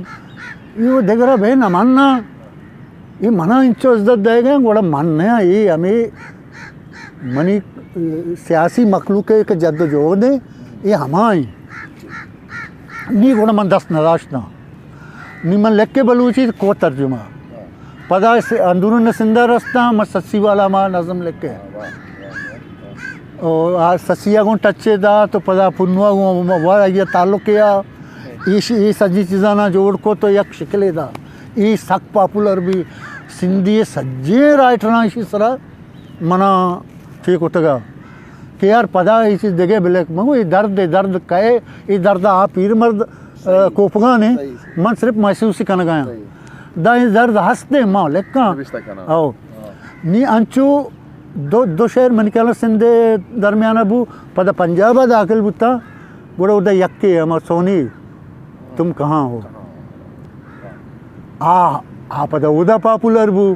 یہ دگرہ بے نمانا۔ اے منا انچو عزت دئیگ ء گڑا من نہ آں، اے ہمے منی، اے، سیاسی مخلوق ء کہ جد و جہد ء اے ہما ایں۔ نی گڑا من دست نہ داشتاں۔ نی من لکھ کے بلوچی کو ترجمہ۔ پدا اس اندرون سندھ ء رستاں، من سسی والا ما نظم لکھ کے۔ او آ سسی ء گوں ٹچ ء دا تو پدا پنو ء گوں و آئی ء تعلق ء آ ایش، اے سجی چیزاں نا جوڑ کو تو یک شکلے دا۔ اے سک پاپولر بی۔ سندھی ء سجیں رائٹراں ایشی سرا منا چے کتگا کہ یار پدا اے چیز دگہ بلک مگو، اے درد، اے درد کئے، اے درد آ پیر مرد، آ، صحیح۔ کوپگانے، صحیح، صحیح۔ من صرف محسوس کنگا آں۔ صحیح۔ دا اے درد ہست دے ما لکھاں۔ نبشتہ کناں۔ او۔ ہاں۔ نی انچو دو، دو شعر منی خیال سندھ درمیانہ بو، پدا پنجاب داخل بوتا، گڑا ادا یکے ہما سونی۔ تم کہاں ہو؟ آ، آ پدا اودا پاپولر بو۔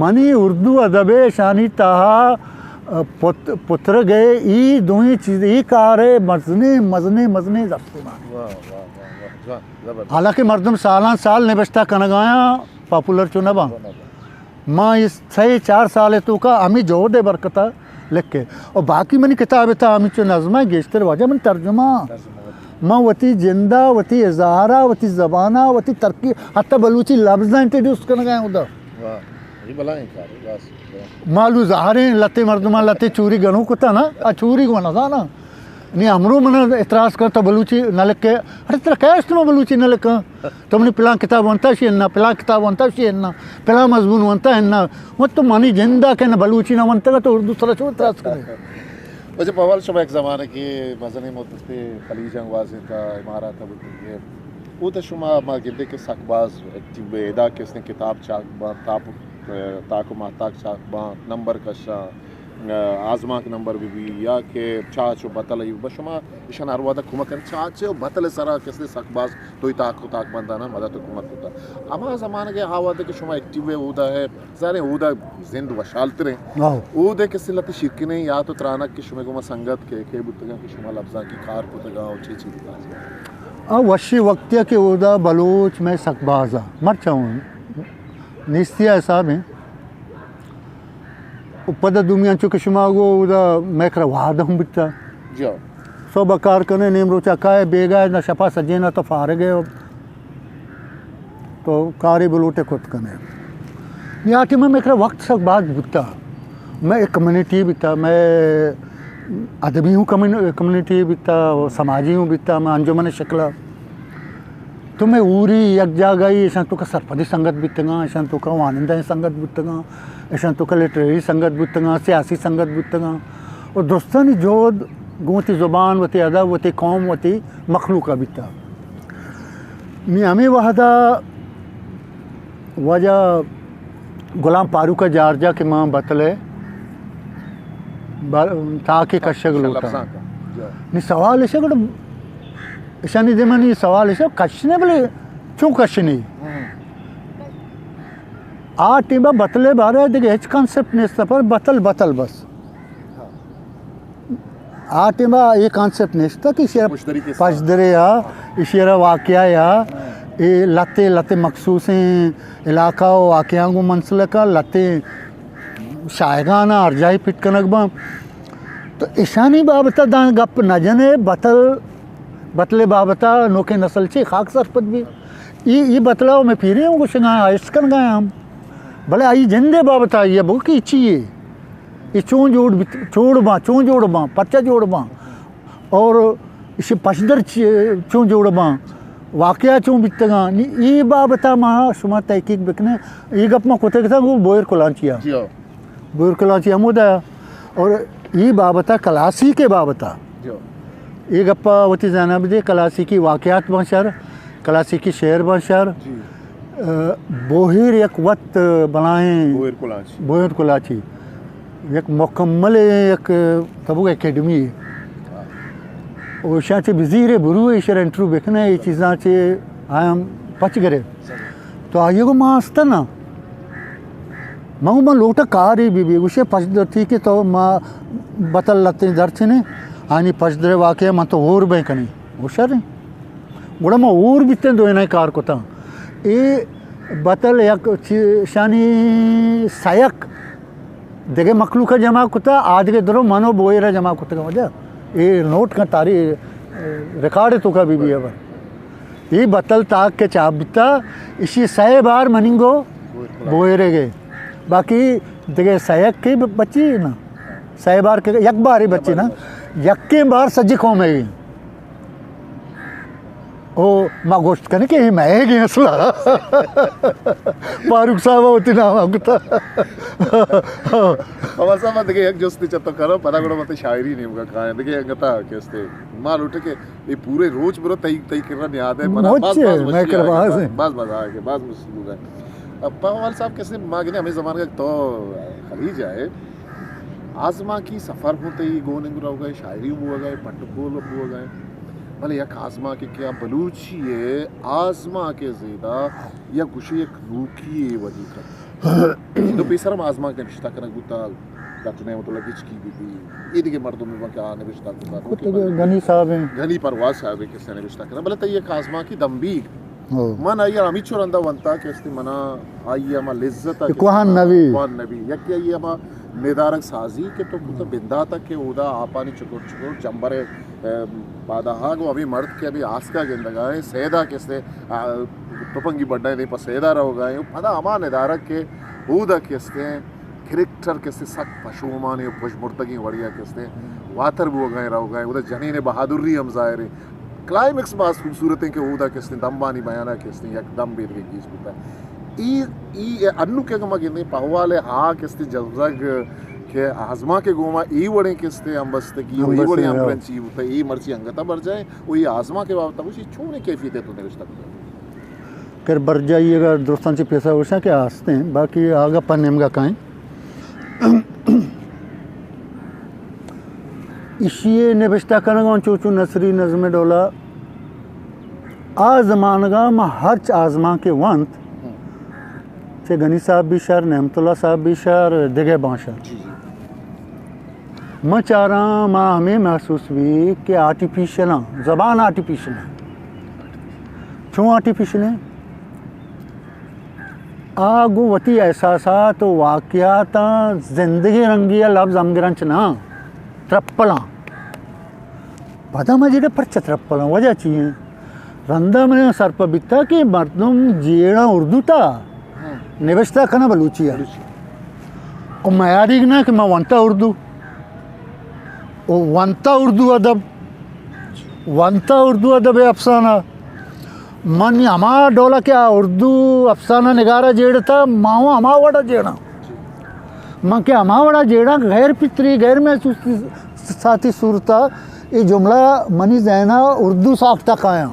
منی اردو ادب ء شانی تہا، ء، پت-، پترگ ء ای دوئیں چیز، ای کار ء مزنیں، مزنیں، مزنیں دستے مان۔ واہ، واہ، واہ، واہ، جوان، زبردست۔ حالانکہ مردم سالاں سال نبشتہ کنگایاں، پاپولر چو نہ باں۔ نہ باں۔ ما اس سہ چار سال توکا ہمیں جہد ء برکتا لکھے۔ اور باقی منی کتاب تا ہمیں چو نظم ہے، گیشتر واجہ من ترجمہ۔ ترجمہ۔ من وتی جندا، وتی اظہارا، وتی زبانا، وتی ترکیب، حتی بلوچی لفظاں انٹروڈیوس کنگا ہیں ادا۔ واہ، یہ بلائیں کار ہے، بس۔ مالو ظاہریں لتے مردمان لتے چوری گنو کتا نا، آ چوری گو نہ زانا۔ نی ہمرو من اعتراض کن تو بلوچی نہ لکھے۔ اڑے ترا کیا است ما بلوچی نہ لکھاں؟ تو منی پلان کتاب ونتا شی انا، پلان کتاب ونتا شی انا، پلان مضمون ونتا انا۔ و تو منی جندا کہ نہ بلوچی نہ ونتا تو اردو سرا چو اعتراض کرے؟ واجہ پہوال، شما یک زمانگے مزنیں مدتے خلیجاں گوازینتا، امارات بوتگے۔ او تو شما ما گندے کہ سک باز ایکٹیو بے، ادا کہ استیں کتاب چاپ باں، تاپ، تاک و ماہتاک چاپ باں، نمبر کشاں، آزمانک نمبر بہ بی یا کہ چاچ و بتل ایوک، بہ شما ایشان ہر وہدا کمک کنت؟ چاچ و بتل سرا کسے سک باز توئی تاک و تاکبنداناں مدد و کمک کتا۔ ہما زمانگ ء آ وہدا کہ شما ایکٹیو ہے اودا ہے، ظاہر ہے اودا زند وشحال تریں۔ آہو۔ اودا کسے لہتے شیرکنیں یات و ترانگ کہ شمے گوما سنگت کہ کہ بوتگاں کہ شما لبزانکی کار کتگاں و چی چی بوتگاں؟ آ وشی وقتیا کہ اودا بلوچ مئے سک بازا مرچاں نیستی ء حساب ہیں۔ و پدا دومی انچو کہ شما گو اودا مئے کرا وہد ہم بیتا۔ جی۔ صبح کار کنے، نیم روچا کائے، بیگاہ نہ شپا سجینا تو فارغ ہے، تو کارے بلوٹے کت کنے۔ نی آ ٹیما مئے کرا وقت سک باز بیتا۔ مئے ایک کمیونٹی بیتا، مئے ادبی ہوں کمیون-، کمیونٹی بیتا، و سماجی ہوں بیتا، مئے انجمن شکلا۔ تو مئے اوری یک جاگہی ایشاں توکا سرپدی سنگت بیتگاں، ایشاں توکا وانندہیں سنگت بیتگاں، ایشاں توکا لٹریری سنگت بیتگاں، سیاسی سنگت بیتگاں۔ و درستانی جہد گوں وتی زبان، وتی ادب، وتی قوم، وتی مخلوقا بیتا۔ نی ہمے وہدا واجہ غلام فاروق ء جار جا کہ من بتل ء با-، تاک ء کشگ لوٹاں۔ لبزانک ء۔ جا۔ نی سوال ایش گڑا ایشانی دیما نی سوال ایش کشنے بلے چون کشنے؟ ہم۔ آ ٹیما بتل ء بارے دگہ ہچ کانسپٹ نیست پر بتل بتل بس۔ آ ٹیما اے کانسپٹ نشتہ کہ ایشی ء را پشدری قصہ۔ پشدرے آ، ایشی ء را واقعہ آ، اے لتے لتے مخصوصیں علاقہ و واقعہ گوں منسلک آ، لتے شاعران آ ہر جاہی پٹ کنگ باں۔ تو ایشانی بابت داں گپ نہ جنے، بتل، بتلے بابت نوکیں نسل چی خاک سرپد بی۔ ای، ای بتلا میں پیرے ہوں گوشگا، عشق کنگا ہم۔ بلے آئی جندے بابت آئی بگو کہ چی ہے۔ اے چون جوڑ بیت، چون باں، چون جوڑ باں، پرچا جوڑ باں، اور ایشی پشدر چ-، چون جوڑ باں، واقعہ چون بیتگاں، نی اے بابتا ما شما تحقیق بکنیں۔ اے گپ ما کتگ اتاں گوں بوئر کلانچیا۔ جی ہاں۔ بوئر کلانچی ہمودا، اور اے بابتا کلاسیک بابتا۔ جی ہاں۔ اے گپا وتی ذہنا بدے، کلاسیکی واقعات باں شر، کلاسیکی شعر باں شر۔ جی۔ ء، بوہیر یک وت بلائیں بوہیر کلانچی۔ بوہیر کلانچی۔ یک مکمل یک تبوک اکیڈمی۔ او شاہ چہ بزیر بروے ایشر انٹرویو بکنے، اے چیزاں چہ آیاں پچ گرے۔ تو آئیے گو ما استنا۔ من گو من لوٹا کاری بی بی، گوشے پشدرتی کہ تو ما بتل لتیں درچنے، آنی پشدرے واقعہ من تو ہور بیں کنی۔ ہوشیار ہیں۔ گڑا ما ہور بیتیں دوئیناں کار کتاں۔ اے بتل یک چی-، شانی سیک دگہ مخلوق جمع کتا، آ دگہ درو منو بوئرا جمع کتگا وجہ۔ اے نوٹ کن تاری ریکارڈ تو کا بی بی ہے۔ اے بتل تاک کہ چاپ بیتا، اشی سہ بار مننگو بوئرے گئے۔ باقی دگہ سیک کے بچی نا۔ سہ بار کے یک بارے بچی نا۔ یکیں بار سجی قوم ہے۔ او ما گوشت کنے کہ اے مئیگ ایں اصلا۔ فاروق صاحب وتی نام ء کتا۔ اول صاحب، من دگہ یک جستے چہ تو کناں، پدا گڑا وتی شاعری نیمگا کائیں۔ دگہ انگتا کہ استے ما لوٹے کہ اے پورے روچ برو تئی، تئی کرا نیاد ہے، منا باز، مچ باز ہے، مئے وشی کرا آئے، باز باز، ہے۔ باز مزہ آئے، باز مزہ بوگا۔ اب اول صاحب کسے ما گنے ہمیں زمانگا تو خلیج آئے، آزمانکی سفر ہوں تئی گون انگ روگا، شاعری ہوں بوگا، پٹ پول ہوں بوگا۔ بلے یک آزمانکے کہ آ بلوچی ہے، آزمانکے زیدا یا گوشے یک نوکی ہے ودی کن۔ تو پیسر ہم آزمانک نبشتہ کنگ بوتا، ڈاکٹر نعمت اللہ گچکی بی بی، اے دگہ مردم بی کہ آ نبشتہ کتا۔ کت گنی صاحب ہیں۔ گنی پرواز صاحب ہیں کسے نبشتہ کنا، بلے تئی یک آزمانکی دمبیگ۔ ہو۔ من آئی ہمیچو رندا ونتا کہ استی منا آئی ہما لذت کہ کوہن نبی۔ کوہن نبی۔ یکی آئی ہما ندارگ سازی کہ تو کتا بنداتا کہ اودا آپانی چکر چکر جمبر، اے، پاداہاگ و ہمیں مرد کہ ابھی آسکا گندگا ہیں، سیدا کہ استے، آ، تپنگی بڈا دے پا سیدا روگا ہیں، پدا ہما ندارگ کہ اودا کہ استے کریکٹر کہ استے سک پشومانے و پشمردگیں وڑیا کہ استے واتر بوگا ہیں روگا ہیں، اودا جنین بہادری ہم ظاہر ہے۔ کلائمیکس باز خوبصورت ہیں کہ اودا کہ استے دمبانی بیانا کہ استے یک دم بیدگے گیج بوتا۔ ای، ای انو کہ اگہ ما گندیں پہوال ہا کہ استے جزگ کہ آزمانک گوما ای وڑیں کہ استے ہم بستگی و ای وڑیں ہم، ہاں۔ برنچی بوتا، ای مرچی انگتا برجائیں و ای آزمانک بابت گوشی چون کیفیت تو نوشتہ بوتا۔ کر برجائی اگر درستان چی پیسہ گوشاں کہ آستیں، باقی آگا پن نیمگا کائیں۔ ایشی ءِ نبشتہ کنگ ءَ چو چو نثری نظم ءِ ڈول ءَ آ زمانگ ءَ ما ہرچ آزمانکے ونت، چہ غنی صاحب بیشر، نعمت اللہ صاحب بیشر، دگہ بانشر۔ جی، جی۔ من چاراں ما ہمے محسوس بی کہ آرٹیفیشل آں، زبان آرٹیفیشل آں۔ چون آرٹیفیشل ایں؟ آ گوں وتی احساسات و واقعاتاں زندگیں رنگی ءَ لبز ہمگرنچ نہ آں، ترپل آں۔ پدا ما جیڑہ پرچہ ترپل آں، وجہ چی ایں؟ رندا من سرپد بیتا کہ مردم جیڑاں اردو تا، نبشتہ کناں بلوچی ءَ۔ بلوچی۔ و میاریگ نہ کہ ما ونتا اردو، و ونتا اردو ادب، ونتا اردو ادب ءِ افسانہ۔ من ہما ڈول ءَ کہ آ اردو افسانہ نگار ءَ جیڑتا، ما ہوں ہما وڑ ءَ جیڑاں۔ من کہ ہما وڑ ءَ جیڑاں، غیر فطری، غیر محسوسی ساتی صورت ءَ اے جملہ منی ذہن ءَ اردو ساخت ءَ کایاں۔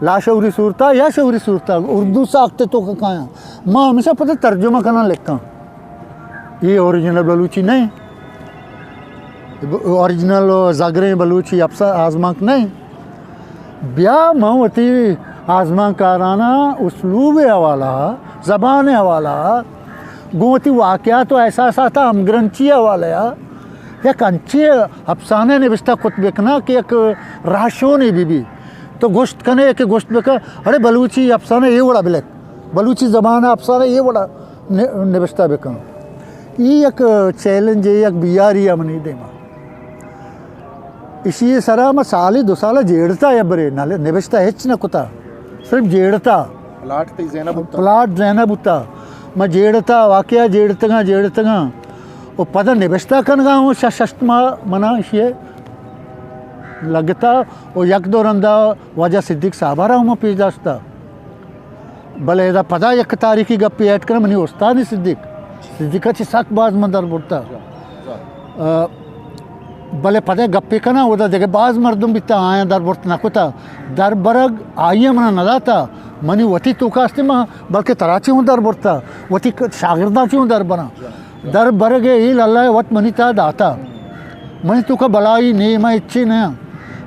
لاشعوری صورت ءَ یا شعوری صورت ءَ اردو ساخت ءِ توک ءَ کایاں۔ ما ہمیشہ پدا ترجمہ کناں لکھاں۔ اے اوریجنل بلوچی نہ ایں۔ اوریجنل و زگریں بلوچی افسا-، آزمانک نہ ایں۔ بیا من وتی آزمانکارانا اسلوب ءِ حوالہ ءَ، زبان ءِ حوالہ ءَ، گوں وتی واقعات و احساسات ءِ ہمگرنچی ءِ حوالہ ءَ یک انچیں افسانہ نبشتہ کت بکناں کہ یک راہشونے بہ بی۔ تو گوشت کنے کہ گوشت بکن، اڑے بلوچی افسانہ اے وڑا بلک، بلوچی زبان ءِ افسانہ اے وڑا ن-، نبشتہ بکن۔ ای یک چیلنج ءِ، یک بیاری ءِ منی دیما۔ ایشی ءِ سرا ما سالے دو سال جیڑتا، یا برے نہ، نبشتہ ہچ نہ کتا، صرف جیڑتا۔ پلاٹ تئی ذہن ءَ بوتا؟ پلاٹ ذہن ءَ بوتا۔ ما جیڑتا، واقعہ جیڑتگاں، جیڑتگاں۔ و پدا نبشتہ کنگا ہوں شش ہشت ماہ منا ایشی ءَ لگتا۔ و یک دو رندا واجہ صدیق صاحب ءَ را ہم پیش داشتا۔ بلے ادا پدا یک تاریخی گپے ایڈ کناں، منی استاد صدیق، صدیق ءَ چہ سک باز من در برتا۔ آ، بلے پدا گپے کناں، اودا دگہ باز مردم بیتا، آیاں در برت نہ کتا۔ در برگ آئی ءَ منا نہ داتا، منی وتی توکا استے، من بلکہ ترا چہ ہوں در برتا، وتی ک-، شاگرداں چہ ہوں در براں۔ در برگ ءِ ہیل اللہ ءَ وت منی تہا داتا۔ منی توکا بلائی نیم ءَ ہچی نہ۔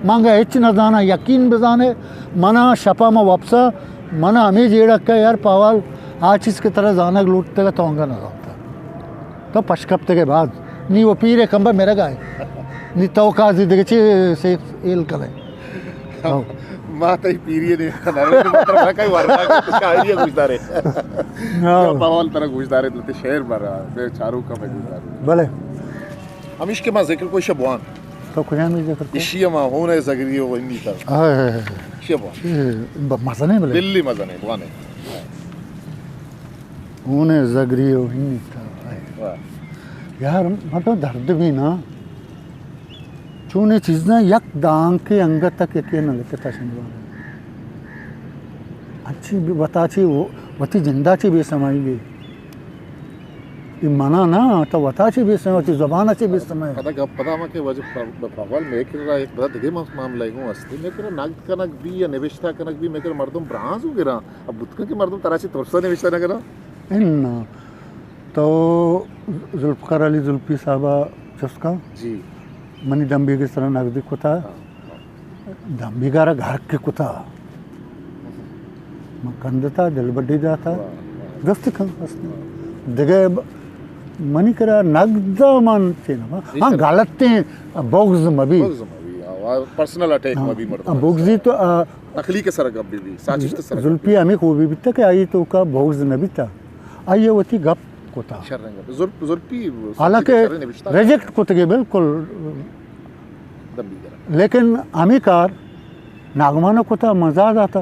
من گا ہچ نہ زاناں، یقین بزانے، منا شپا ما وپسا، منا ہمے جیڑک ءَ یار پاوال، آ چیز کہ ترا زانگ لوٹتگ ءَ تو انگا نہ زانتا۔ تو پشکپتگ ءَ باز۔ نی و پیر ءِ کمبہ مرگ ءَ۔ نی تو کازی دگہ چی سیف ہیل کنے۔ ہاں۔ ما تئی پیری ءَ دیما نہ رہے، تو ترا کئی ورنا شاعری ءَ گوش دارے۔ ہاں۔ یا پاوال ترا گوش دارے، تو تے شعر بر، تے چاروک ءَ گوش دارے۔ بلے۔ ہمیش کہ ما ذکر کو ایشی بوان۔ تو کجام ذکر کو؟ ایشی ما ہون ءِ زگری و ہنی تا۔ ہاں، ہاں، ہاں۔ ایشی بوان۔ اے، ب-، مزنے بلے۔ دلی مزنے بوانے۔ ہون ءِ زگری و ہنی تا۔ واہ۔ یار، مطلب درد بھی نا۔ چونیں چیزاں یک دانکے انگت تک یکے نہ لکھتا شنگا۔ اچھی بھی وتا چی وہ، وتی جندا چی بے سمائی گئی۔ اے منا نا، تو وتا چی بے سمائی، وتی زبان چی بے سمائی۔ پدا گپ پدا ما کہ وجہ پ-، پ-، پاگل میں کرا یک بڑا دگے مس-، معاملہ ہوں ہستی۔ میں کرا نقد کنگ بھی یا نوشتہ کنگ بھی، میں کرا مردم برانز ہو گرا۔ اب بتکن کہ مردم ترا چی ترسا نوشتہ نہ کرا۔ انا۔ تو ذوالفقار علی ذوالفی صاحب ءَ چست کن۔ جی۔ منی دمبیگ ءِ سرا نقدی کتا۔ ہاں، ہاں۔ دمبیگ ءَ را گھرک کتا۔ من کندتا، دلبڈی داتا۔ واہ، واہ۔ درست کن است۔ دگہ ب-، منی کرا نقد من چینا۔ جی ہاں، سر۔ غلطیں بغض مبی۔ بغض مبی، آ، پرسنل اٹیک ہاں، مبی مردم۔ بغضی تو، آ، تخلیق سر گپ بھی، ساچشت سر گپ بھی۔ ذوالفی ہمیں خوبی بیتا کہ آئی توکا بغض نہ بیتا۔ آئی وتی گپ کتا۔ شریں گپ۔ زلف-، زلفی حالانکہ شریں نبشتہ ریجیکٹ کتگے بالکل۔ دمبی کرا۔ لیکن ہمیں کار ناگمان کتا، مزا داتا۔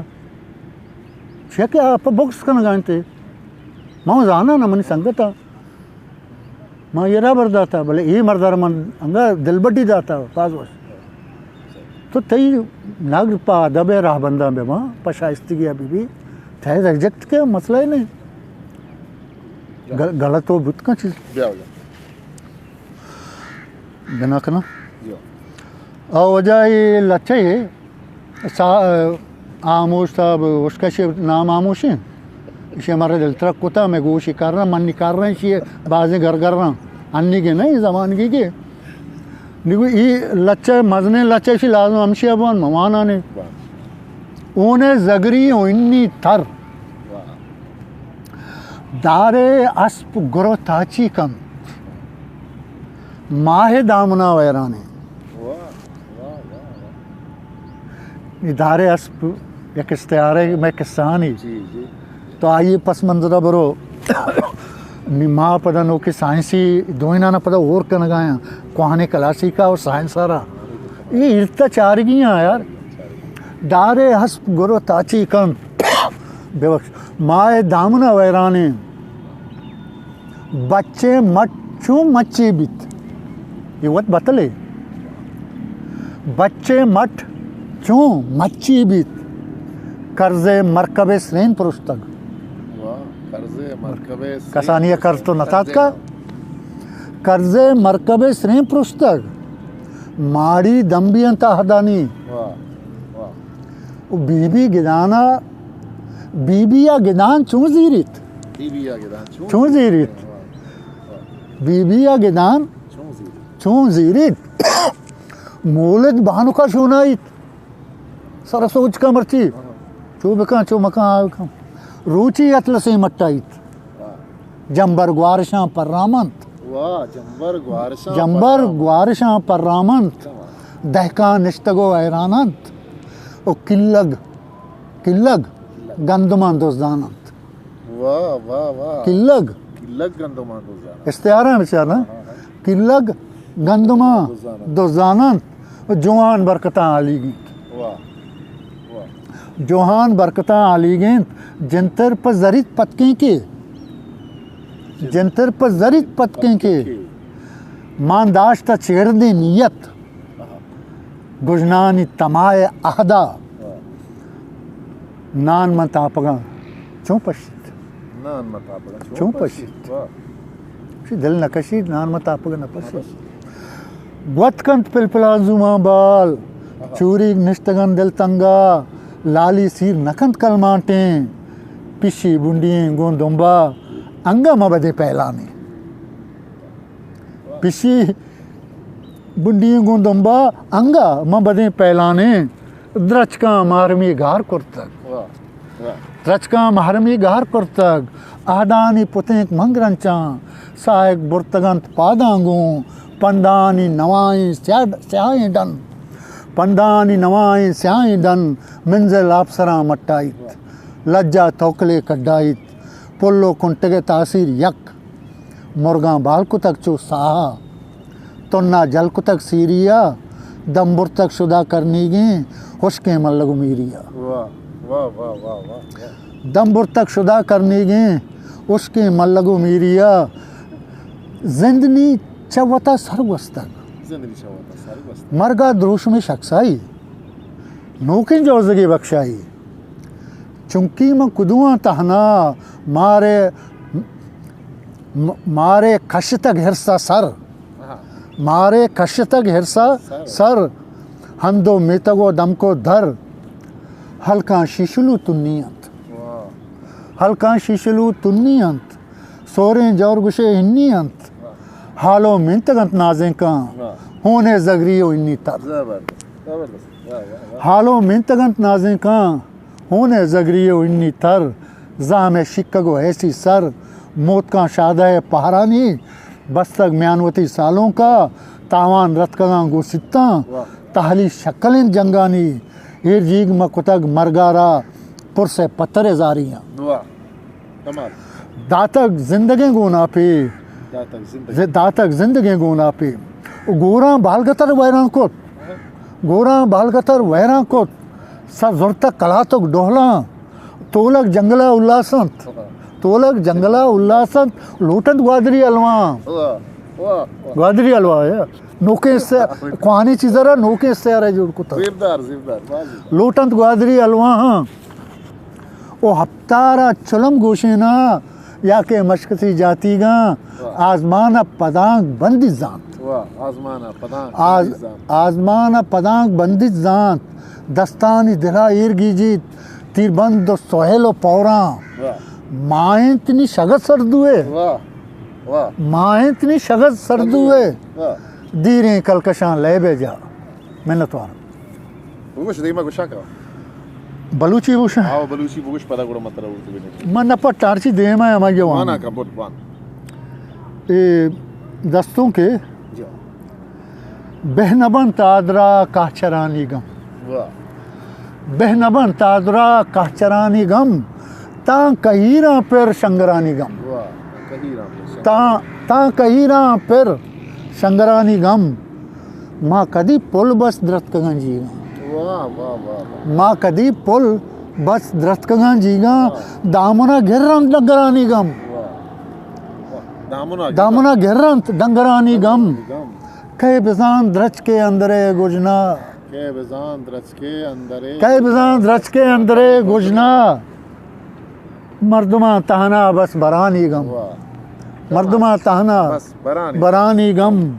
چیا کہ آپ بغض کنگا انتے۔ ما زانا نہ منی سنگتا۔ ما یہ را بر داتا، بلے اے مردار من انگا دلبڈی داتا، باز وش۔ تو تئی نگر پہ ادب ءِ راہبنداں بہ باں، پہ شائستگی ءَ بہ بی، تئے ریجیکٹ کے مسئلہ ہی نہیں۔ گل-، غلط تو بوت کن چیز۔ بیا ہو جا۔ بنا کنا۔ جی۔ او وجہ یہ لچے ہے، سا-، آموش صاحب، اس کا شی نام آموش ہے۔ ایشی ہمارا دل ترک کتا، میں گوشی کر رہا، منی کر رہا، ایشی بازیں گھر گھر رہا۔ انی کے نہیں، زمانگی کے۔ دیگو ای لچہ، مزنیں لچہ شی لازم ہمشی ابوان ممانانی۔ واہ۔ اونے زگری و انی تر۔ واہ۔ دارے اسپ گرو تاچی کن۔ ماہ دامنا ویرانے۔ واہ، واہ، واہ، واہ۔ اے دارے اسپ یک استعارے میں قصہانی۔ جی، جی۔ تو آئی پس منظرہ برو۔ نی ما پدا نوکے سائنسی دوئینانا پدا ہور کنگایاں۔ کوہنے کلاسیکا اور سائنسارا۔ اے ارتا چارگی ہاں یار۔ دارے اسپ گرو تاچی کن۔ ببخش۔ ماہ دامنا ویرانے۔ بچے مٹ چون مچی بیت۔ یہ وت بتلے۔ بچے مٹ چون مچی بیت۔ قرض مرکب سرین پرشتگ۔ واہ، قرض مرکب سرین کسانی قرض تو نتاتکا؟ قرض مرکب سرین پرشتگ۔ ماڑی دمبی انت اہدانی۔ واہ، واہ۔ و بی بی گدانا، بی بی یا گدان چون زیریت؟ بی بی یا گدان چون چون زیریت؟ زیریت؟ واہ، واہ۔ بی بی یا گدان چون زیریت؟ چون زیریت؟ مولد بانکا شونائیت۔ سر سوچ کا مرچی۔ ہاں۔ چو بکاں، چو مکاں، آ بکاں۔ روچی اطلسیں مٹائیت۔ واہ۔ جمبر گوارشاں پرامنت۔ واہ، جمبر گوارشاں جمبر پرامنت۔ گوارشاں پرامنت۔ کمال۔ دہکان نشتگ و حیران انت۔ و کلگ، کلگ گندمان دزدان انت۔ واہ، واہ، واہ۔ کلگ۔ کلگ گندمان دزدان انت۔ استعارہ بچار نا۔ ہاں، ہاں۔ کلگ گندمان دزدان انت۔ دزدان انت۔ جوان برکتاں آلیگ انت۔ واہ، واہ۔ جوہان برکتاں آلیگ انت، جنتر پہ زریت پتکیں کے۔ جنتر پہ زریت پتکیں کے۔ مان داشتہ چیردیں نیت۔ آہا۔ گژنانی تمائے عہدا۔ واہ۔ نان من تاپگاں چون پشیت؟ نان من تاپگاں چون چون پشیت؟ پشیت؟ واہ۔ چی دل نہ کشیت، نان من تاپگاں نہ پشیت۔ نہ پشیت۔ گوت کنت پلپلان زومان بال، آہا۔ چوریگ نشتگن دل تنگا، لالی سیر نہ کنت کلمانٹیں، پشی بنڈی گوں دمبا، انگا مبدے پیلانے۔ پشی بنڈی گوں دمبا انگا من بدیں پیلانیں، درچکاں مہرمی گار کرتگ۔ واہ، واہ۔ درچکاں مہرمی گار کرتگ، اہدانی پتینک من گرنچاں، ساہگ برتگ انت پاداں گوں، پندانی نوائیں سیاہ-، سیاہیں ڈن، پندانی نوائیں سیاہیں ڈن، منزل آپسراں مٹائیت، واہ۔ لجا توکلے کڈائیت، پل و کنٹگ ء تاثیر یک۔ مرگاں بال کتگ چو ساہا، تنا جل کتگ سیریا، دم برتگ شدا کرنیگیں ہشکیں ملگ و میریا۔ واہ، واہ، واہ، واہ، واہ۔ دم برتگ شدا کرنیگیں ہشکیں ملگ و میریا۔ زند نی چہ وتا سر گوستگ۔ زند نی چہ وتا سر گوستگ۔ مرگا دروشمے شکسائی، نوکیں جوزگے بکشائی۔ چنکی من کدواں تہنا، مارے م-، مارے کشتگ ہرسا سر۔ آہا۔ مارے کشتگ ہرسا سر۔ سر۔ ہند و میتگ و دمک و در۔ ہلکاں شیشلو تنی انت۔ واہ۔ ہلکاں شیشلو تنی انت۔ سوریں جور گشے ہنی انت۔ واہ۔ ہالو مینتگ انت نازینکاں۔ واہ۔ ہونے زگری و ہنی تر۔ زبردست، زبردست۔ واہ، واہ، واہ۔ ہالو مینتگ انت نازینکاں۔ ہون ء زگری و انی تر، زام ء شکگ و ایسی سر، موتکاں شادہ ء پہرانی، بستگ میان وتی سالونکا، تاوان رتکگاں گوں سیتاں، واہ۔ تہلی شکلیں جنگانی، ایر جیگ مہ کتگ مرگارا، پرس ء پتر ء زاریاں۔ واہ۔ کمال۔ داتگ زندگیں گوناپے۔ داتگ زندگیں۔ ز-، داتگ زندگیں گوناپے۔ گوراں بالگتر ویران کت۔ گوراں بالگتر ویران کت۔ سر زرتگ کلاتک ڈوہلاں۔ تولگ جنگلا الاس انت۔ تولگ جنگلا الاس انت۔ لوٹنت گوادری الواں۔ واہ، واہ، واہ۔ گوادری الواں، یا۔ نوکیں سے-، کوہنیں چیزا را نوکیں سیارہ جوڑ کتگ۔ زیبدار، زیبدار، واہ، زیبدار۔ لوٹنت گوادری الواہاں۔ او ہپتارا چلم گوشینا، یا کہ مشکسی جاتیگاں، واہ۔ آزمان ء پدانک بندیت زانت۔ واہ، آزمان ء پدانک آز-، بندیت زانت۔ آزمان ء پدانک بندیت زانت۔ دستانی دلا ایر گیجیت۔ تیربند و سہیل و پوراں۔ واہ۔ ماہینت نی شگت سردوے۔ واہ، واہ۔ ماہینت نی شگت سردوے۔ واہ۔ دیریں کلکشاں لیب ءِ جاہ۔ منتوار۔ بگوش، دیما گوشاں کہ۔ بلوچی گوشاں؟ آو، بلوچی بگوش، پدا گڑا من ترا اردو بنویساں۔ من نہ پٹ ہرچی دیما ہما جوان۔ وانا کا بوت وان۔ اے دستونک ءَ۔ جی۔ بہ نہ بنت آدرا کہچرانی گم۔ واہ۔ بہ نہ بنت آدرا کہچرانی گم، تاں کہیراں پر شنگرانی گم۔ واہ، کہیراں پر شنگرانی۔ تاں، تاں کہیراں پر شنگرانی گم، ما کدی پل بس درتکگاں جیگاں۔ واہ، واہ، واہ، واہ۔ ما کدی پل بس درتکگاں جیگاں، واہ۔ دامنا گرنت ڈنگرانی گم۔ واہ۔ واہ۔ دامنا دامنا گرنت ڈنگرانی گم۔ گم۔ کئے بزان درچکے اندرے گژنا۔ کئے بزان درچکے اندرے۔ کئے بزان درچکے اندرے گژنا۔ مردماں تہنا بس برانی گم۔ واہ۔ مردماں تہنا بس برانی۔ برانی گم۔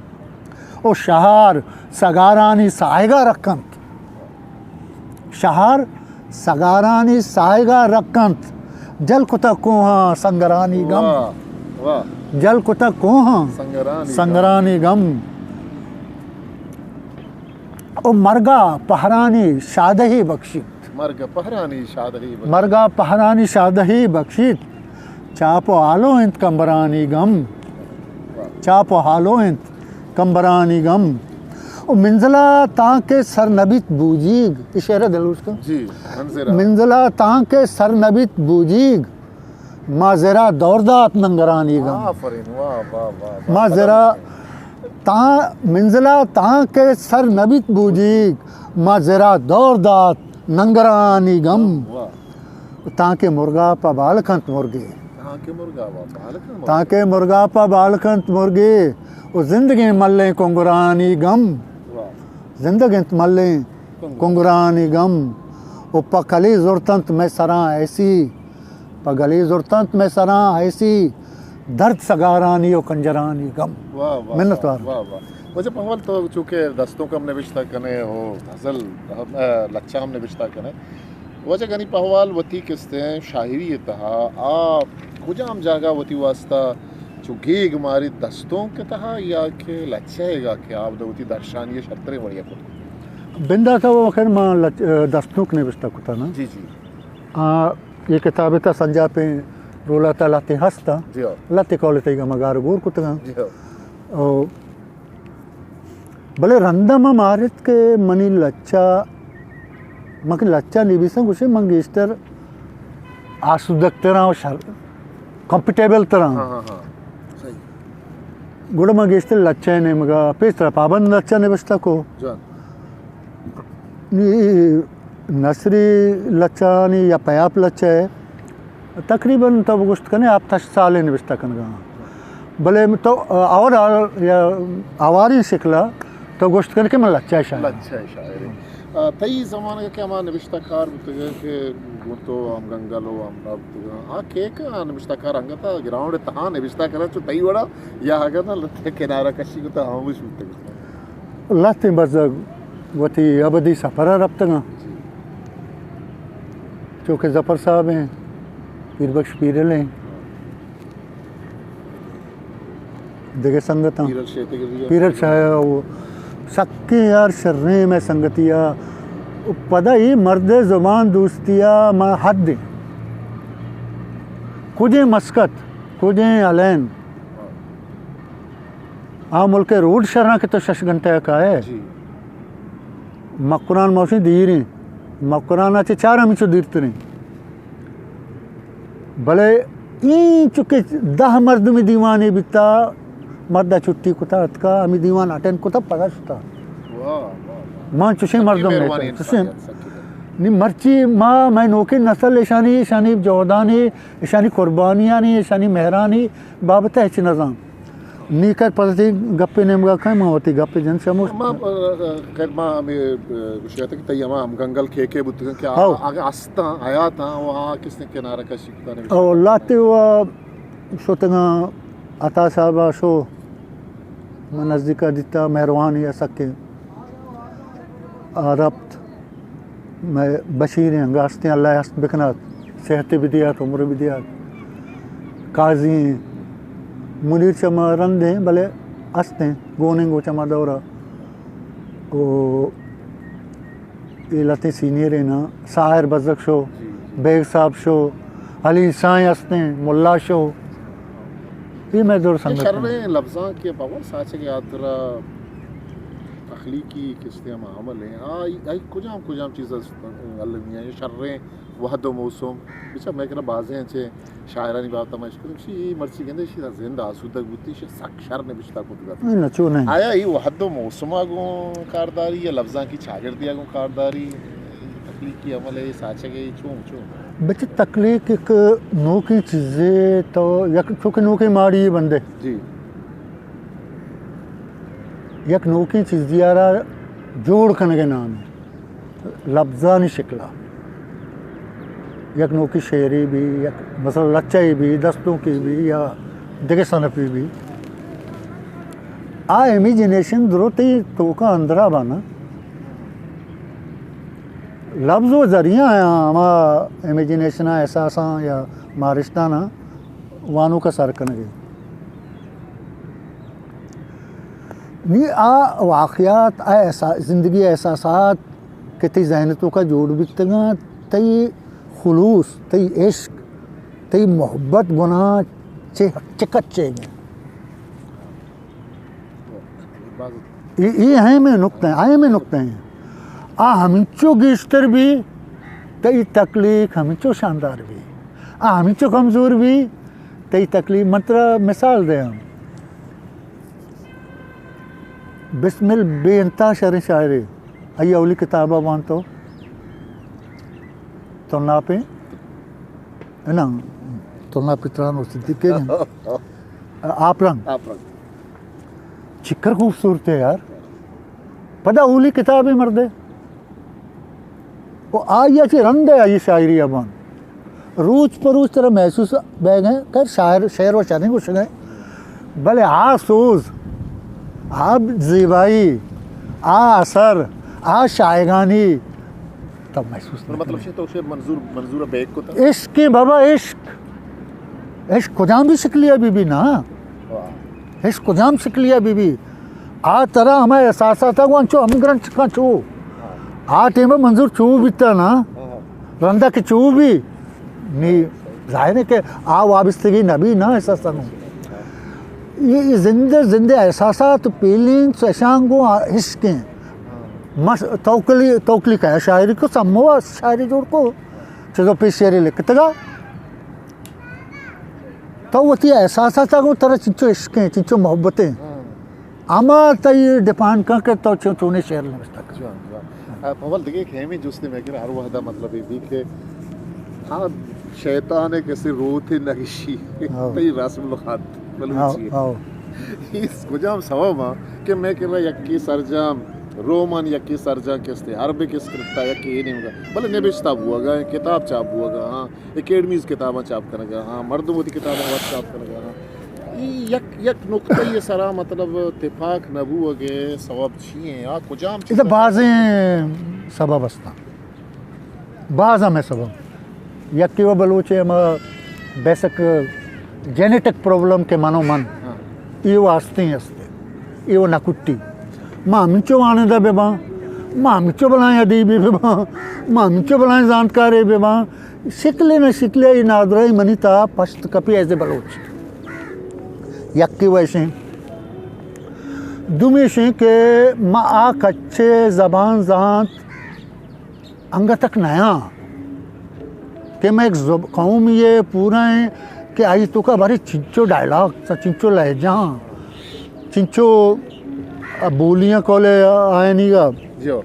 او شہار سگارانی ساہگا رکنت۔ شہار سگارانی ساہگا رکنت۔ جل کتگ کوہاں سنگرانی گم۔ واہ، واہ۔ جل کتگ کوہاں سنگرانی گم۔ سنگرانی گم۔ او مرگا پہرانی شادہی بخشیت۔ مرگ پہرانی شادہی بخشیت۔ مرگا پہرانی شادہی بخشیت۔ چاپ و ہالو انت کمبرانی گم۔ واہ۔ چاپ و ہالو انت کمبرانی گم۔ او منزلا تانکہ سر نبیت بوجیگ۔ اے شعر ءَ دلگوش کن۔ جی، منزلا۔ منزلا تانکہ سر نبیت بوجیگ۔ ما زرا دور دات ننگرانی گم۔ آفرین، واہ، واہ، واہ، واہ۔ ما زرا تاں، منزلا تانکہ سر نبیت بوجیگ، ما زرا دور دات ننگرانی گم۔ واہ۔ تانکہ مرگا پہ بال کنت مرگے۔ تانکہ مرگا پہ بال کنت مرگے۔ تانکہ مرگا پہ بال کنت مرگے۔ او زندگیں ملیں کنگرانی گم۔ واہ۔ زندگ انت ملیں کنگرانی گم۔ او پہ کلے زرتنت مئے سراں ایسی۔ پہ گلے زرتنت مئے سراں ایسی، درد سگارانی و کنجرانی گم۔ واہ، واہ، منتوار۔ واہ، واہ۔ واجہ پہوال، تو چونکہ دستونک ہم نبشتہ کنے ہو، غزل ہم، اے، لچہ ہم نبشتہ کنے۔ واجہ گنی پہوال وتی کستیں شاعری ءِ تہا آ کجام جاگہ وتی واسطہ چو گیگ ماریت، دستونک ءِ تہا یا کہ لچہ ئیگا کہ آ وتی درشانی ءِ شرتریں وڑے ءَ کت؟ بندات ءَ وَ خیر ما لچ-، دستونک نبشتہ کتا نا۔ جی، جی۔ آ، اے کتاب ءِ تہا سنجاپیں رول ءِ تہا لہتیں ہست آں۔ جی ہاں۔ لہتیں قول ءِ تہا ما گار و گور کتگ آں۔ جی ہاں۔ او، بلے رندا ما مارت کہ منی لچہ، من کہ لچہ نبیساں گوشے من گیشتر آسودگ تر آں و شر-، کمفرٹیبل تر آں۔ ہاں، ہاں، ہاں۔ صحیح۔ گڑا من گیشتر لچہ ءِ نیمگا پیسرا پابند لچہ نبشتہ کو۔ جان۔ نی نثری لچہانی یا پیاپ لچہ ءِ تقریباً تو گوشت کنے ہپت ہشت سالے نبشتہ کنگا آں۔ بلے تو اوور آل یا آواریں شکلا تو گوشت کنے کہ من لچہ ءِ شاعر آں۔ لچہ ءِ شاعر ئے۔ آ، تئی زمانگ ءَ کہ ہما نبشتہ کار بوتگ کہ گوں تو ہمگنگل و ہمراہ بوتگ، آ کئے کہ آ نبشتہ کار انگت گراؤنڈ ءِ تہا نبشتہ کناں چو تئی وڑا، یا اگاں نہ لہتے کنارہ کشی کتا ہاموش بوتگ؟ لہتیں بزگ وتی ابدی سفر ءَ رپتگاں۔ جی۔ چو کہ ظفر صاحب ایں، پیر بخش پیرل ایں، دگہ سنگتاں۔ پیرل شیتگری ءَ۔ پیرل شاہ ءَ و سکیں یار شریں مئے سنگتی ءَ۔ پدا اے مرد ءِ زبان دوستی ءَ ما حد ایں۔ کجیں مسقط، کجیں ہلین۔ آ ملک ءِ روڈ شراں کہ تو شش گھنٹہ ءَ کائے۔ جی۔ مکران موشی دیریں۔ مکران ءَ چہ چار ہمینچو دیرتریں۔ بلے اینچو کہ دہ مردمی دیوانے بیتا، مردا چھٹی کتا اتکا، ہمے دیوان اٹینڈ کتا، پدا شتا۔ واہ، واہ، واہ۔ من چوشیں مردم نیتا۔ چوشیں۔ نی مرچی ما، مئے نوکیں نسل اشانی، اشانی جہدانی، اشانی قربانیانی، اشانی مہرانی بابت ءَ ہچ نزان۔ نی کر پدا تئی گپے نیمگا کن، من وتی گپے جن شموشت۔ ما، ا، ا، خیر، ما ہمے، ا، گوشی ات کہ تئی ہما ہمگنگل کے کے بوتگن کہ آ، ہو۔ آ، اگاں ہستاں، حیاتاں، و آ کس نے کنارہ کشی کتا نبشتہ او کتا۔ لہتے و شتگاں، عطا صاحب ءَ شو، من نزدیک ءَ دیتا، مہروانی ءَ سکیں۔ آ رپت۔ مئے بشیر ایں، انگا ہستیں، اللہ ءَ ہست بکنات، صحت بدیات، عمر بدیات۔ قاضی ایں، منیر چہ ما رند ایں، بلے ہستیں، گونیں گوں چما دورا۔ او اے لہتیں سینئریں نا، ساحر بزگ شو، جی، جی۔ بیگ صاحب شو، علی سائیں ہستیں، ملا شو۔ اے مئے دور اے سنگت ایں۔ شریں لبزانک کہ بابا ساچگ ءِ ہاترا تخلیقی کستے ہم عمل ایں۔ آ، آئی کجام کجام چیز است المی ایں؟ شریں وہد و موسم، بچا مئے کرا بازیں انچیں شاعرانی بابت ءَ ما اشکنیں، ایشی مرچی گندے، ایشی زند آسودگ بوتی، ایشی سک شر نبشتہ کتگ ات۔ نہ، چو نہ۔ آیا اے وہد و موسم ءَ گوں کارداری یا لبزانکی چاگردی ءَ گوں کارداری، تخلیقی عمل ءِ ساچگ ءِ چون، چون؟ بچے تخلیق ایک نوکیں چیزے تو یک چوکہ نوکیں ماڑی بندے۔ جی۔ یک نوکیں چیزے ءَ را جوڑ کنگ ءِ نام لبزانی شکل ءَ۔ یک نوکی شعرے بی، یک مثلاً لچہ ئے بی، دستونکے بی یا دگہ صنفے بی۔ آ امیجنیشن درو تئی توکا اندرا بانا۔ لبز و ذریعہ آں ہما امیجنیشن ءَ، احساساں یا مارشتاں وانوک ءَ سر کنگ ءَ۔ نی آ واقعات، آ احسا-، زندگی ءِ احساسات کہ تئی ذہن ءِ توکا جوڑ بیتگاں، تئی خلوص، تئی عشق، تئی محبت گناہ چہ، چہ کچے گئے۔ اے، اے اہمیں نکتہ ایں، اہمیں نکتہ ایں۔ آ ہمینچو گیشتر بی، تئی تخلیق ہمینچو شاندار بی۔ آ ہمینچو کمزور بی، تئی تخلیق، من ترا مثال دیاں۔ بسمل بے انتہا شریں شاعرے۔ آئی اولی کتاب ءَ وانتو ترناپیں، نا، ترناپیں تران و صدیقیں۔ آپ رنگ۔ آپ رنگ۔ چکر خوبصورت ہے یار۔ پدا اولی کتابے مردے۔ و آئی ءَ چہ رند ءَ آئی شاعری ءَ بان۔ روچ پہ روچ ترا محسوس بیگ ءَ کہ شاعر، شعر و شریں گوشگ ءَ۔ بلے آ سوز، آ زیبائی، آ اثر، آ شایگانی تو محسوس نہ مطلب کنئے۔ تو شعر منظور، منظور بیگ کو تھا؟ عشق ایں بابا، عشق۔ عشق کجام بھی شکلی ءَ بی بی نا۔ واہ۔ عشق کجام شکلی ءَ بی بی، آ ترا ہما احساسات ءَ گوں انچو ہم گرنچ کن چو۔ آ ٹیم ءَ منظور چو بیتا نا، ہاں۔ رندا کہ چو بی، نی ظاہر ہے کہ آ وابستگی نہ بی نا احساساں گوں۔ یہ، یہ زندہ، زندہ احساسات، فیلنگز، اشاں گوں عشق ایں۔ مس-، توکلی، توکلی کا شاعری کو سمو شاعری جوڑ کو، چیزوں پہ شعر لکھتگا۔ تو وتی احساسات ءَ گوں ترا چنچو عشق ایں، چنچو محبت ایں۔ ہاں۔ ہما تئی ڈیپینڈ کن کہ تو چون، چونیں شعر نوشتہ کن۔ جوان، جوان۔ آ، پمل دگہ ایک اہمیں جستے مئے کرا ہر وہدا مطلب اے بی کہ ہاں، شیطان ءِ کسے روت ءَ نگشی، ہاں۔ تئی رسم الخط بلوچی ءِ۔ ہاں، ہاں۔ اس کجام سبب ءَ کہ مئے کرا یکے سرجم رومن، یکے سرجم کستے عربک اسکرپٹ ءَ، یکے اے نیمگا، بلے نبشتہ بوگا ایں، کتاب چاپ بوگا، ہاں۔ اکیڈمیز کتاباں چاپ کنگا ہاں، مردم وتی کتاباں وت چاپ کنگا ہاں۔ ای یک، یک نقطہ ءِ سرا مطلب تپاک نہ بوگ ءِ سبب چی ایں؟ آ کجام چیز ادا؟ بازیں سبب ہستاں، باز ہمیں سبب۔ یکے و بلوچ ءِ ہما بیسک جینیٹک پرابلم کہ من و من، ہاں۔ اے و ہستیں ہستے، اے و نہ کٹی۔ ما ہمینچو وانندہ بہ باں، ما ہمینچو بلائیں ادیبے بہ باں، ما ہمینچو بلائیں زانتکارے بہ باں، شکلے نہ شکلے اے نادراہی منی تہا پشت کپی ایز اے بلوچ۔ یکے و ایشیں۔ دومی ایشیں کہ ما آ کچے زبان زانت انگت تک نیاں کہ مئے یک زب-، قومے ءِ پورا ایں کہ آئی توکا بارے چنچو ڈائیلاگ، چنچو لہجہ، چنچو بولیاں قول آیانی گا۔ جو۔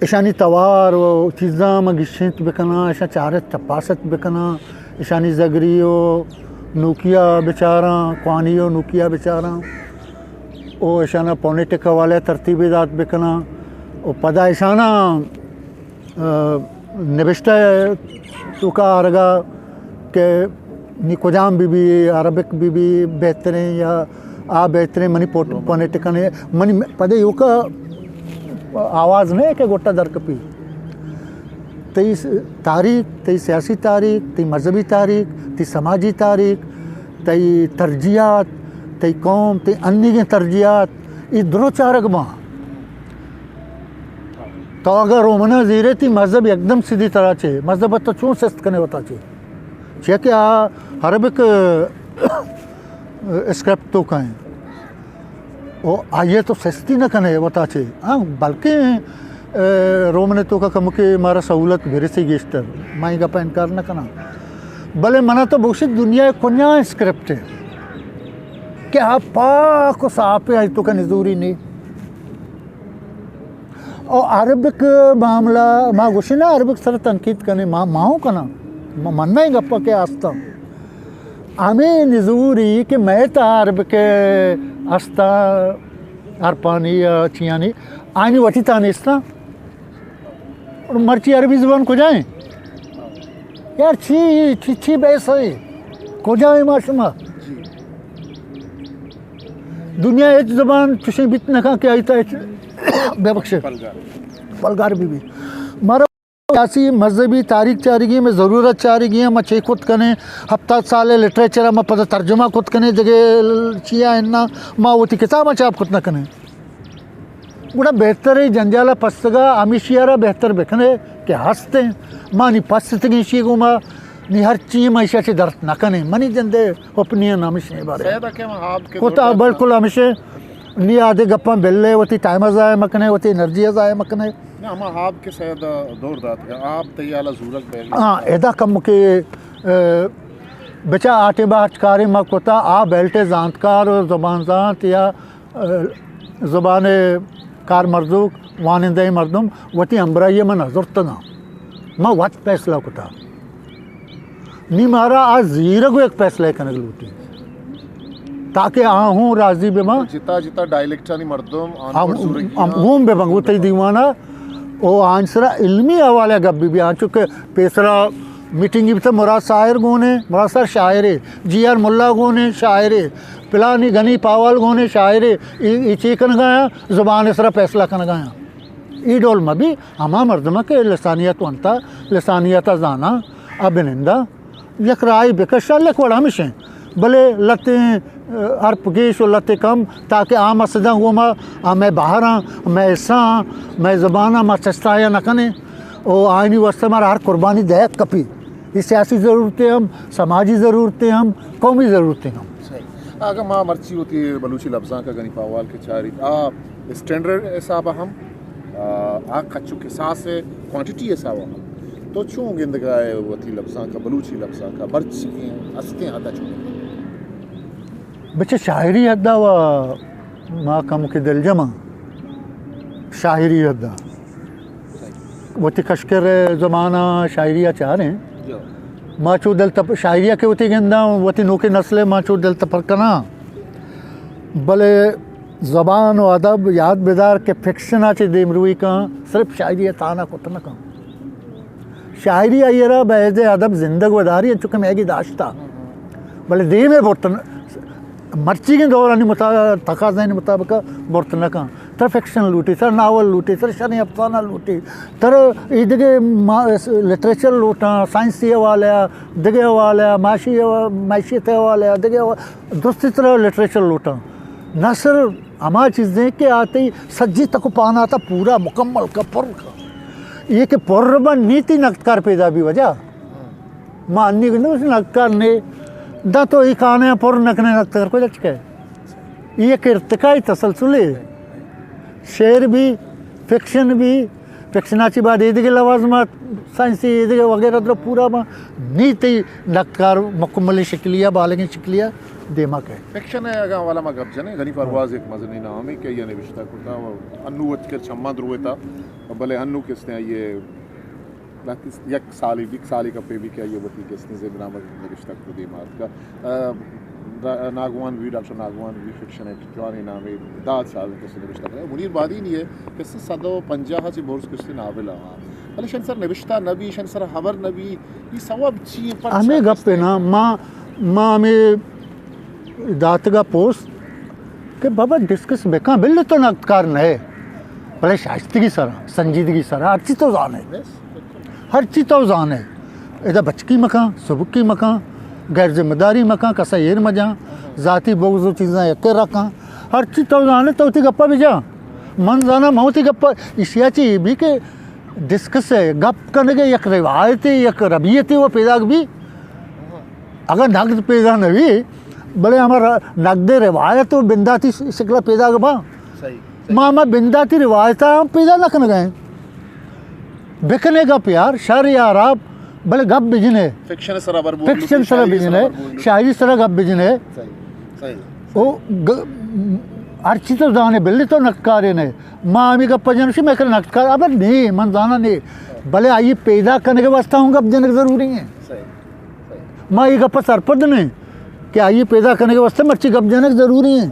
اشانی توار و چیزاں ما گشینت بکناں، اشاں چارت تپاست بکناں، اشانی زگری و نوکیا بچاراں، کوانی و نوکیا بچاراں۔ و اشانا پونیٹک حوالہ ترتیبے دات بکناں و پدا اشانا، آ، نبشتہ توکا آرگا کہ نی کجام بی بی، عربک بی بی بہتریں یا آ بہتریں، منی پوٹ-، پونیٹک نے، منی پدے یوکا آواز نہ کہ گوٹا درکپی۔ تئی س-، تاریخ، تئی سیاسی تاریخ، تئی مذہبی تاریخ، تئی سماجی تاریخ، تئی ترجیحات، تئی قوم، تئی انیگیں ترجیحات، اے درو چارگ باں۔ تو اگر رومنا زیرے، تئی مذہب یکدم سدی ترا چے، مذہب تو چون سست کنے وتا چے؟ چیا کہ آ عربک اسکرپٹ تو کائیں۔ او آئیے تو سستی نہ کنے وتا چے۔ ہاں، بلکیں، اے، رومن تو کا کم کہ مارا سہولت برسی گیشتر۔ ما اے گپا انکار نہ کناں۔ بلے منا تو بوشی دنیا کجا اسکرپٹ ہے کہ آ پاک و صاف ہے، آئی تو کا نزوری نہیں۔ او عربک معاملہ، ما گوشی نا عربک سر تنقید کنے، ما، ما ہوں کناں، ما مننا اے گپا کہ آستاں۔ ہمے نزوری کہ مئے تہا عربک استا، عربانی یا چیانی، آنی وتی تہا نیستاں۔ اور مرچی عربی زبان کجا ہیں؟ یار چی، چی، چی بحث ہے؟ کجا ہیں ما شما؟ دنیا ہچ زبان چشیں بیت نہ کن کہ آئی تا ہچ ببخشے۔ پلگار۔ پلگار بی بی۔ مارا سیاسی، مذہبی تاریخ چارگی، میں ضرورت چارگی ہیں، میں چے کت کنے، ہفتاد سال لٹریچر میں پتہ ترجمہ کت کنے، دگہ چیا اناں، ما وتی کتاباں چاپ کت نہ کنے۔ گڑا بہتر ہے جنجالا پستگا ہمیشی را بہتر بکنے کہ ہستیں۔ ما نی پستگیں شی گوما نی ہر چی ما ایشا چے درت نہ کنے۔ منی جندے اوپینین ہمیشی بارے۔ سید حکیم آپ کے کوتا دور بالکل ہمیشے نی آدے گپاں بلے وتی ٹائم ضائع مکنے، وتی انرجی ضائع مکنے۔ نہ، ہما آپ کے سید دور دات گا، آپ تیالا زورگ بیگی۔ ہاں، ادا کم کے، اے، بچا آٹے با ہچ کارے ما کوتا، آ بیلٹے زانتکار و زبان زانت یا زبان کارمرزوک، وانندہ مردم وتی ہمراہی من نہ زرتگاں۔ ما وت فیصلہ کتا۔ نی مارا آ زیرگ و یک فیصلہ کنگ لوٹی تاکہ آ ہوں راضی بہ باں۔ جتا جتا ڈائلیکٹانی مردم آن ہم، ہم گوم بہ باں گوں تئی دیوانا او آن سرا علمی حوالہ گپ بہ بی، آنچو کہ پیسرا میٹنگ بیتا مراد ساحر گونے، مراد ساحر شاعرے، جی آر ملا گونے شاعرے، پلانی گنی پاوال گونے شاعرے، ای، ای چی کنگایا؟ زبان سرا فیصلہ کنگایا۔ ای ڈول مبی، ہما مردم کہ لسانیت ونتا، لسانیت زانا، ابنندا، یک راہی بکشا، لک وڑ ہمشیں۔ بلے لتیں، ارپ گیش و لتیں کم، تاکہ آ مسجداں گوما، آ مئے بہراں، مئے حصہ آں، مئے زباناں ما چستایا نہ کنیں۔ او آئینی واسطہ مارا ہر قربانی دہک کپی۔ یہ سیاسی ضرورتیں ہم، سماجی ضرورتیں ہم، قومی ضرورتیں ہم۔ صحیح۔ اگاں ما مرچی وتی بلوچی لبزانک ء گنی پاوال کہ چاریت، آ اسٹینڈرڈ حساب ء ہم، آ، آ کچ و کساس ء کوانٹٹی حساب ء ہم، تو چون گندگا ئے وتی لبزانک ء، بلوچی لبزانک ء مرچیگیں ہستیں حد ء چون گندگا ئے؟ بچہ شاعری حد ء و ما کم کہ دلجم آں۔ شاعری حد ء وتی کشکر زمانہ شاعری ء چاریں۔ ما چو دل تپ-، شاعری ء کہ وتی گنداں، وتی نوکیں نسل ء ما چو دل تپر کناں۔ بلے زبان و ادب یات بدار کہ فکشن ء چہ دیمروی کن، صرف شاعری ء تہنا کت نہ کن۔ شاعری آئی را بہ عید ادب زندگ و داری انچو کہ میگی داشتا۔ بلے دیم ء برتن، مرچیگیں دورانی مطابق، تقاضانی مطابق برت نہ کن۔ تر فکشن لوٹی، تر ناول لوٹی، تر شریں افسانہ لوٹی، تر ایدگہ ما-، لٹریچر لوٹاں، سائنسی حوالے ء، دگہ حوالے ء، معاشی حوا-، معیشت حوالے ء، دگہ حوا-، درستی تر لٹریچر لوٹاں۔ نثر ہما چیزیں کہ آ تئی سجی تک و پاناتا پورا مکمل کا پر کا۔ یہ کہ پر بن نی تئی نقدکار پیدا بی وجہ۔ ما انی گندے اس نقدکار نے، دا تو ای کانے پر نکنے نقدکار کو لچکے۔ یہ کہ ارتقائی تسلسل ہے۔ شعر بھی، فکشن بھی، فکشن آچی بعد ایدگہ لوازمات، سائنسی ایدگہ وغیرہ در پورا با، نی تئی نقدکار مکمل شکلیہ، بالغیں شکلیہ دیما کئے۔ فکشن ء اگاں حوالہ ما گپ جنیں، غنی پرواز یک مزنیں نامے کہ آئی ء نبشتہ کتا و انو وت کہ چماں درویتا، بلے انو کہ استیں آئی ء لہتے یک سالے، یک سالے کپے بی کہ آئی ء وتی کہ استیں زندنامہ نبشتہ کت دیما اتکا۔ ء، را-، ناگوان بی، ڈاکٹر ناگوان بی، فکشن ء جوانیں نامے داد صاحب کہ استیں نبشتہ کتا۔ منیر بادینی ء کہ استیں سد و پنجاہ ء چہ برز کہ استیں ناول آں۔ بلے شن سر نبشتہ نہ بی، شن سر خبر نہ بی، یہ سوب چی ہیں؟ پرچا ہمیں گپ ہے نا، ما، ما ہمیں داتگا پوسٹ کہ بابا ڈسکس بکن، بلے تو نقدکار نہ ہے، بلے شائستگی سرا، سنجیدگی سرا، ہرچی تو زانے، ہرچی تو زانے، ادا بچکی مکان، سبکی مکان، غیر ذمہ داری مکن، کسا ایر مجاں، ذاتی بغض و چیزاں یکے رکھاں۔ ہرچی تو زانے تو وتی گپا بجا۔ من زاناں من وتی گپا، اشیا چی اے بھی کہ ڈسکس ہے، گپ کنگے یک روایتے، یک ربیتے و پیداک بھی۔ اگر نقد پیدا نہ بھی، بلے ہما ر-، نقد روایت و بنداتی شکل پیداک با۔ صحیح، صحیح۔ ما ہما بنداتی روایتا ہم پیدا نہ کنگا ہیں۔ بکنے گپ یار، شر یا حراب، بلے گپ بجنے۔ فکشن سرا بر بول، فکشن سرا شاعری سرا بجنے، بر بول۔ شاعری سرا گپ بجنے۔ صحیح، صحیح۔ او گ-، ہر چیز تو زانے، بلے تو نقدکارے نے۔ ما ہمی گپ جنشی میں کر نقدکار، ابے نہیں، من زانا نہیں۔ بلے آئی پیدا کرنے کے واسطہ ہوں گپ جنک ضروری ہیں۔ صحیح، صحیح۔ ما یہ گپ سرپد نہیں کہ آئی پیدا کرنے کے واسطے مرچی گپ جنک ضروری ہیں۔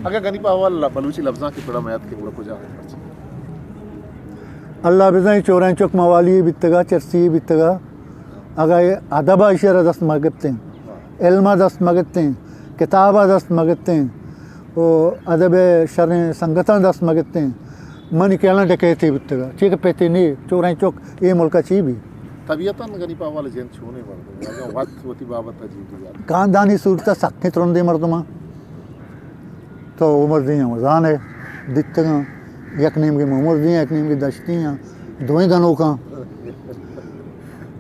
اگر گنی پہ احوال بلوچی لفظاں کی پڑا میاد کے گڑا کجا ہے؟ اللہ بزاں چوریں چک موالی بیتگا، چرسی بیتگا۔ اگاں اے ادب ء ایشی ء را دست مہ گپتیں، علم ء دست مہ گپتیں، کتاب ء دست مہ گپتیں، و ادب ء شریں سنگتاں دست مہ گپتیں، منی خیالاں ڈکیتے بوتگ ء۔ چی کہ پیتے نی چوریں چک اے ملک ء چی بی؟ طبیعتاً گنی پہ احوال جند چونیں مردم اگاں وت وتی بابت ء جی بی یار۔ خاندانی صورت ء سکیں ترندیں مردماں۔ تو عمر زی ہم زان ئے، دیتگاں، یک نیمگے عمر زی، یک نیمگے دشتی آں، دوئیں گنوکاں۔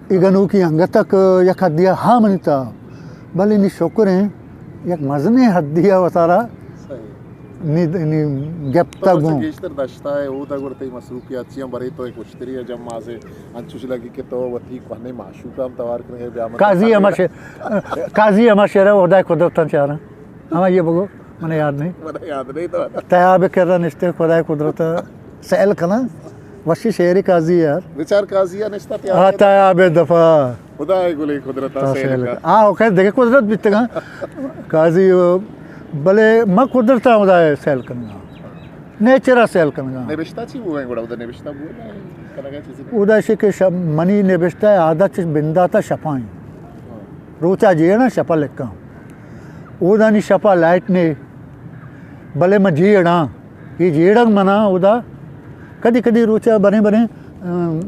اے گنوکی انگت تک یک حدی ء ہا منی تا، بلے نی شکر ایں، یک مزنیں حدی ء وتارا صحیح۔ نی، نی گپتا تو گوں۔ گیشتر دشتا ہے، اودا گڑ تئی مصروفیات چیاں برے تو ایک اشتری ہے جب مازے انچوش لگی کہ تو وتی کوہنے معشوقاں توار کرنے بیا مت قاضی ہما شعر، قاضی ہما شعر ہے، خدائے قدرتاں چاراں۔ ہما یہ بگو۔ من یاد نہیں۔ من یاد نہیں تو۔ تیاب کرا نشتے خدائے قدرت سیل کناں۔ وشی شعر قاضی یار۔ بچار قاضی نشتا تیاب۔ ہاں، تیاب دفا۔ خدائے گلے قدرت سیل سیل کا۔ آ، اوکے، دیکھے قدرت بیتگا۔ قاضی، بلے ما قدرت خدائے سیل کنگا۔ نیچر سیل کنگا۔ نبشتہ چی بوئے گڑا؟ ادھر نبشتہ بوئے نا، کنگا چیزی نہیں۔ ادا شے کہ شپ، منی نبشتہ عادت چش بنداتا شپائیں۔ روچا جیڑاں شپا لکھاں۔ اودانی شپا لائٹ نے، بلے من جیڑاں۔ یہ جیڑگ منا اودا کدی کدی روچا بنے بنے، ام،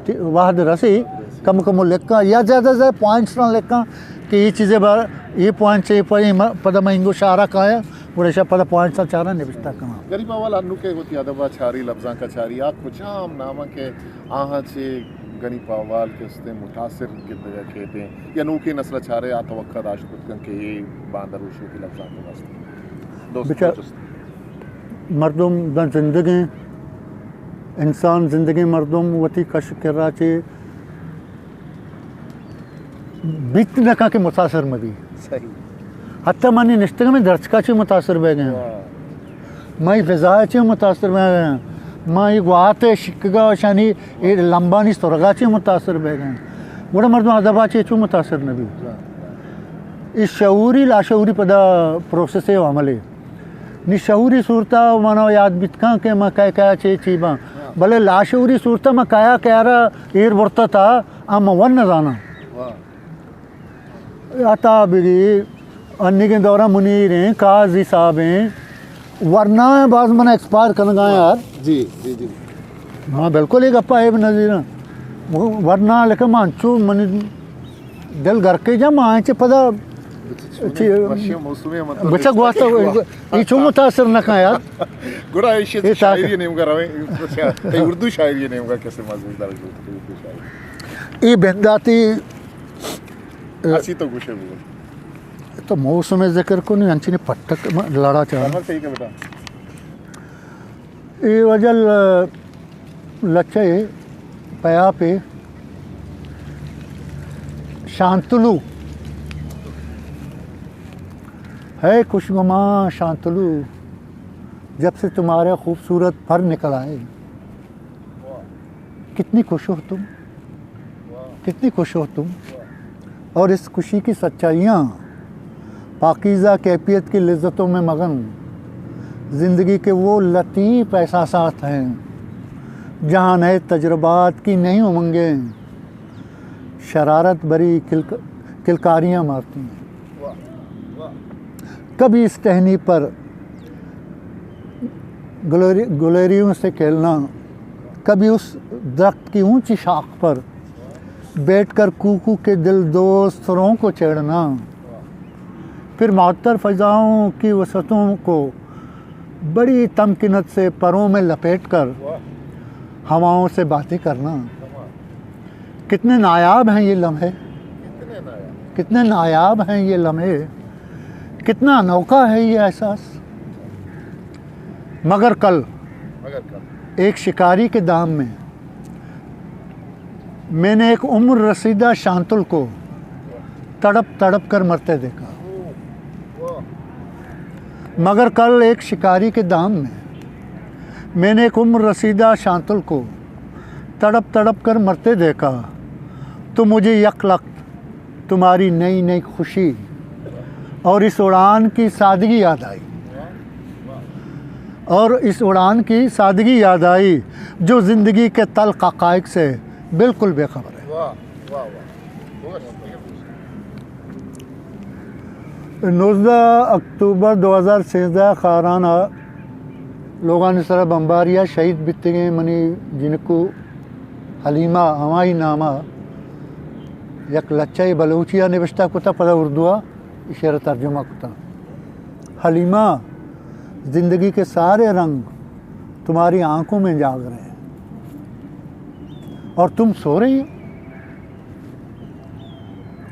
تی-، وہد رسی، کم کم لکھاں یا زیادہ زیادہ پوائنٹس نہ لکھاں کہ یہ چیزیں بار، یہ پوائنٹ چاہیے پر یہ م-، پدا میں انگو شارا کایا، گڑا شپ پدا پوائنٹس چارا نبشتہ کناں۔ گنی پہ احوال انو کہ وتی ادب ء چاری، لبزانک ء چاری، آ کجام نام کہ آہاں چہ گنی پہ احوال کہ استیں متاثر گندگ ء کیتیں یا نوکیں نسل ء چارے آ توقع داشت کت کن کہ اے باندروش وتی لبزانک ء است۔ دوست بچار، دوست۔ مردم داں زندگیں، انسان زندگیں مردم وتی کش کرا چہ بیت نہ کن کہ متاثر مہ بی۔ صحیح۔ حتی منی نشتگ میں درچکا چہ متاثر بہ گئے۔ واہ۔ مئی فضا چہ متاثر بہ گئے۔ مئی گوات شکگا شانی اے لمبانی سرگا چہ متاثر بہ گئے۔ گڑا مردم ادبا چہ چو متاثر نہ بی۔ واہ۔ اے شعوری لاشعوری پدا پروسیس ہے عملے۔ نی شعوری صورتا منا یاد بیت کن کہ ما کئے کئے چے چی باں۔ ہاں۔ بلے لاشعوری صورتا ما کیا کیا را ایر برتا تا، آ ما ون نہ زاناں۔ واہ۔ عطا بگی، انیگیں دورہ منیر ہیں، قاضی صاحب ہیں، ورنا ہیں، باز منا ایکسپائر کنگا ہیں یار۔ جی، جی، جی۔ ما بالکل ایک گپا عیب نہ دینا۔ ورنا لکہ ما انچو منی دل گرکے جا ما آئیں چہ پدا چہ وشیں موسمے ہم تو بچک واسطہ اے چو متاثر نہ کن یار۔ گڑا ایشی اے تاک شاعری نیمگا رویں، تئی اردو شاعری نیمگا کسے مزیدار گوشت، اردو شاعری۔ اے بنداتی اسی تو گوشے بگو۔ تو موسم ذکر کو نہیں، انچنی پٹک لڑا چاہ۔ سرور صحیح کہ بیٹا۔ اے وجہ ل-، لچہ ء پیاپے شانتلو۔ ہے خوشگمان شانتلو، جب سے تمہارا خوبصورت پر نکلا ہے۔ کتنی خوش ہو تم، کتنی خوش ہو تم، اور اس خوشی کی سچائیاں، پاکیزہ کیفیت کی لذتوں میں مگن۔ زندگی کے وہ لطیف احساسات ہیں جہاں نئے تجربات کی نئی امنگیں شرارت بھری کلک-، کلکاریاں مارتی ہیں۔ کبھی اس ٹہنی پر گلوری-، گلیریوں سے کھیلنا، کبھی اس درخت کی اونچی شاخ پر بیٹھ کر کوکو کے دل دوست سروں کو چھیڑنا، پھر معطر فضاؤں کی وسعتوں کو بڑی تمکنت سے پروں میں لپیٹ کر ہواؤں سے باتیں کرنا۔ کتنے نایاب ہیں یہ لمحے، کتنے نایاب ہیں یہ لمحے، کتنا انوکھا ہے یہ احساس۔ مگر کل ایک شکاری کے دام میں میں نے ایک عمر رسیدہ شانتل کو تڑپ تڑپ کر مرتے دیکھا۔ مگر کل ایک شکاری کے دام میں میں نے ایک عمر رسیدہ شانتل کو تڑپ تڑپ کر مرتے دیکھا، تو مجھے یک لخت تمہاری نئی نئی خوشی اور اس اڑان کی سادگی یاد آئی، اور اس اڑان کی سادگی یاد آئی، جو زندگی کے تلخ حقائق سے بالکل بے خبر ہے۔ واہ، واہ، واہ۔ نوزدہ اکتوبر دو ہزار سیزدہ خاران ءَ لوگانی سرا بمباری ءَ شہید بیتگیں منی جنکو حلیمہ، ہمائی نام ءَ یک لچہ بلوچی ءَ نبشتہ کتا، پدا اردو ءَ ایشی ءَ را ترجمہ کتا۔ حلیمہ، زندگی کے سارے رنگ تمہاری آنکھوں میں جاگ رہے ہیں اور تم سو رہی ہو۔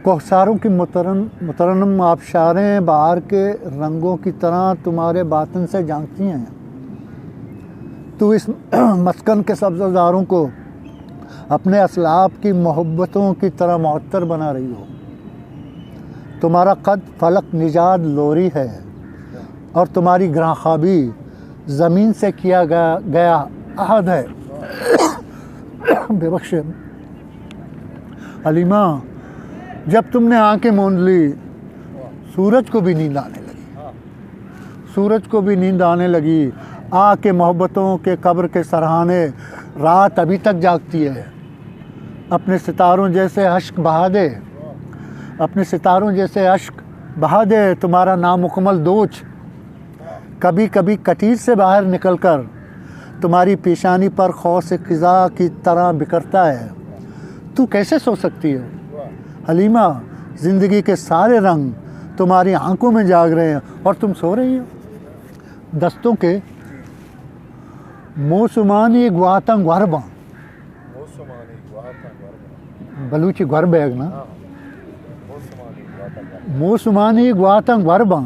کوہساروں کی مترن-، مترنم آبشاریں بہار کے رنگوں کی طرح تمہارے باطن سے جھانکتی ہیں۔ تو اس مسکن کے سبزہ زاروں کو اپنے اسلاف کی محبتوں کی طرح معطر بنا رہی ہو۔ تمہارا قد فلک نژاد لوری ہے اور تمہاری گرانخوابی زمین سے کیا گیا، گیا عہد ہے۔ ببخشے۔ حلیمہ، جب تم نے آنکھیں موند لی، سورج کو بھی نیند آنے لگی۔ سورج کو بھی نیند آنے لگی۔ آ کے محبتوں کے قبر کے سرہانے، رات ابھی تک جاگتی ہے۔ اپنے ستاروں جیسے اشک بہا دے، اپنے ستاروں جیسے اشک بہا دے، تمہارا نامکمل دوچ کبھی کبھی کٹیر سے باہر نکل کر تمہاری پیشانی پر قوس قزح کی طرح بکھرتا ہے۔ تو کیسے سو سکتی ہو؟ حلیمہ، زندگی کے سارے رنگ تمہاری آنکھوں میں جاگ رہے ہیں اور تم سو رہی ہو۔ دستوں کے موسمانی گواتاں گور باں۔ بلوچی گور بیگ نا۔ موسمانی گواتاں گور باں،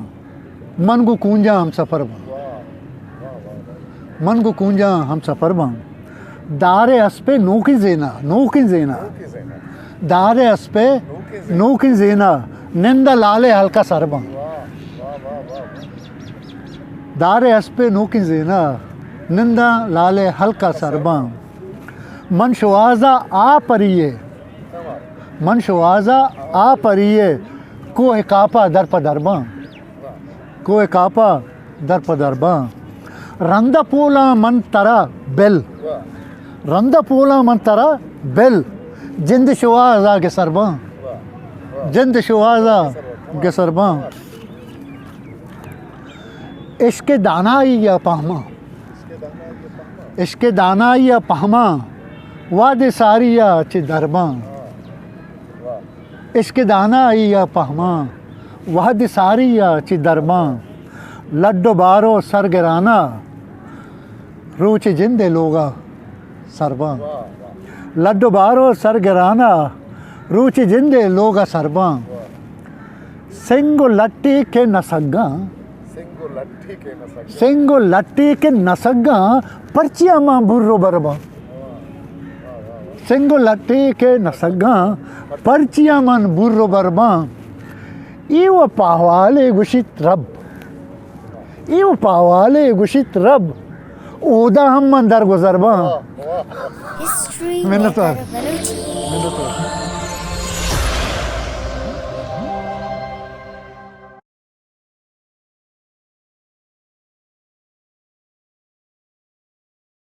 من گوں کونجاں ہم سفر باں۔ من گوں کونجاں ہم سفر باں۔ دار اسپے نوکیں زینا، نوکیں زینا۔ دار اسپے نوکیں زینا، نند لالے ہلکا سر باں۔ دار اسپے نوکیں زینا، نند لالے ہلکا سر باں۔ من شوہازا آ پریے، من شوہازا آ پریے، کوہ کاپا در پہ در باں۔ کوہ کاپا در پہ در باں۔ رند پولاں من ترا بل، رند پولاں من ترا بل، جند شوہازا گسر باں۔ جند شوہازا گسر باں۔ عشق دانائی ءَ پہماں، عشق دانائی ءَ پہماں، وہد ساری ءَ چہ درباں۔ عشق دانائی ءَ پہماں، وہد ساری ءَ چہ درباں۔ لڈ و بارو سرگرانا، روچ جند لوگا سر باں۔ لڈ و بارو سرگرانا، روچ جند لوگا سر باں۔ سنگ و لٹے کہ نسگاں، سنگ و لٹے کہ نسگاں، پرچیا من بر و بر باں۔ سنگ و لٹے کہ نسگاں، پرچیا من بر و بر باں۔ اے و پاہوالے گوشیت رب، اے و پاہوالے گوشیت رب، اودا ہم من در گزر باں۔ منتوار۔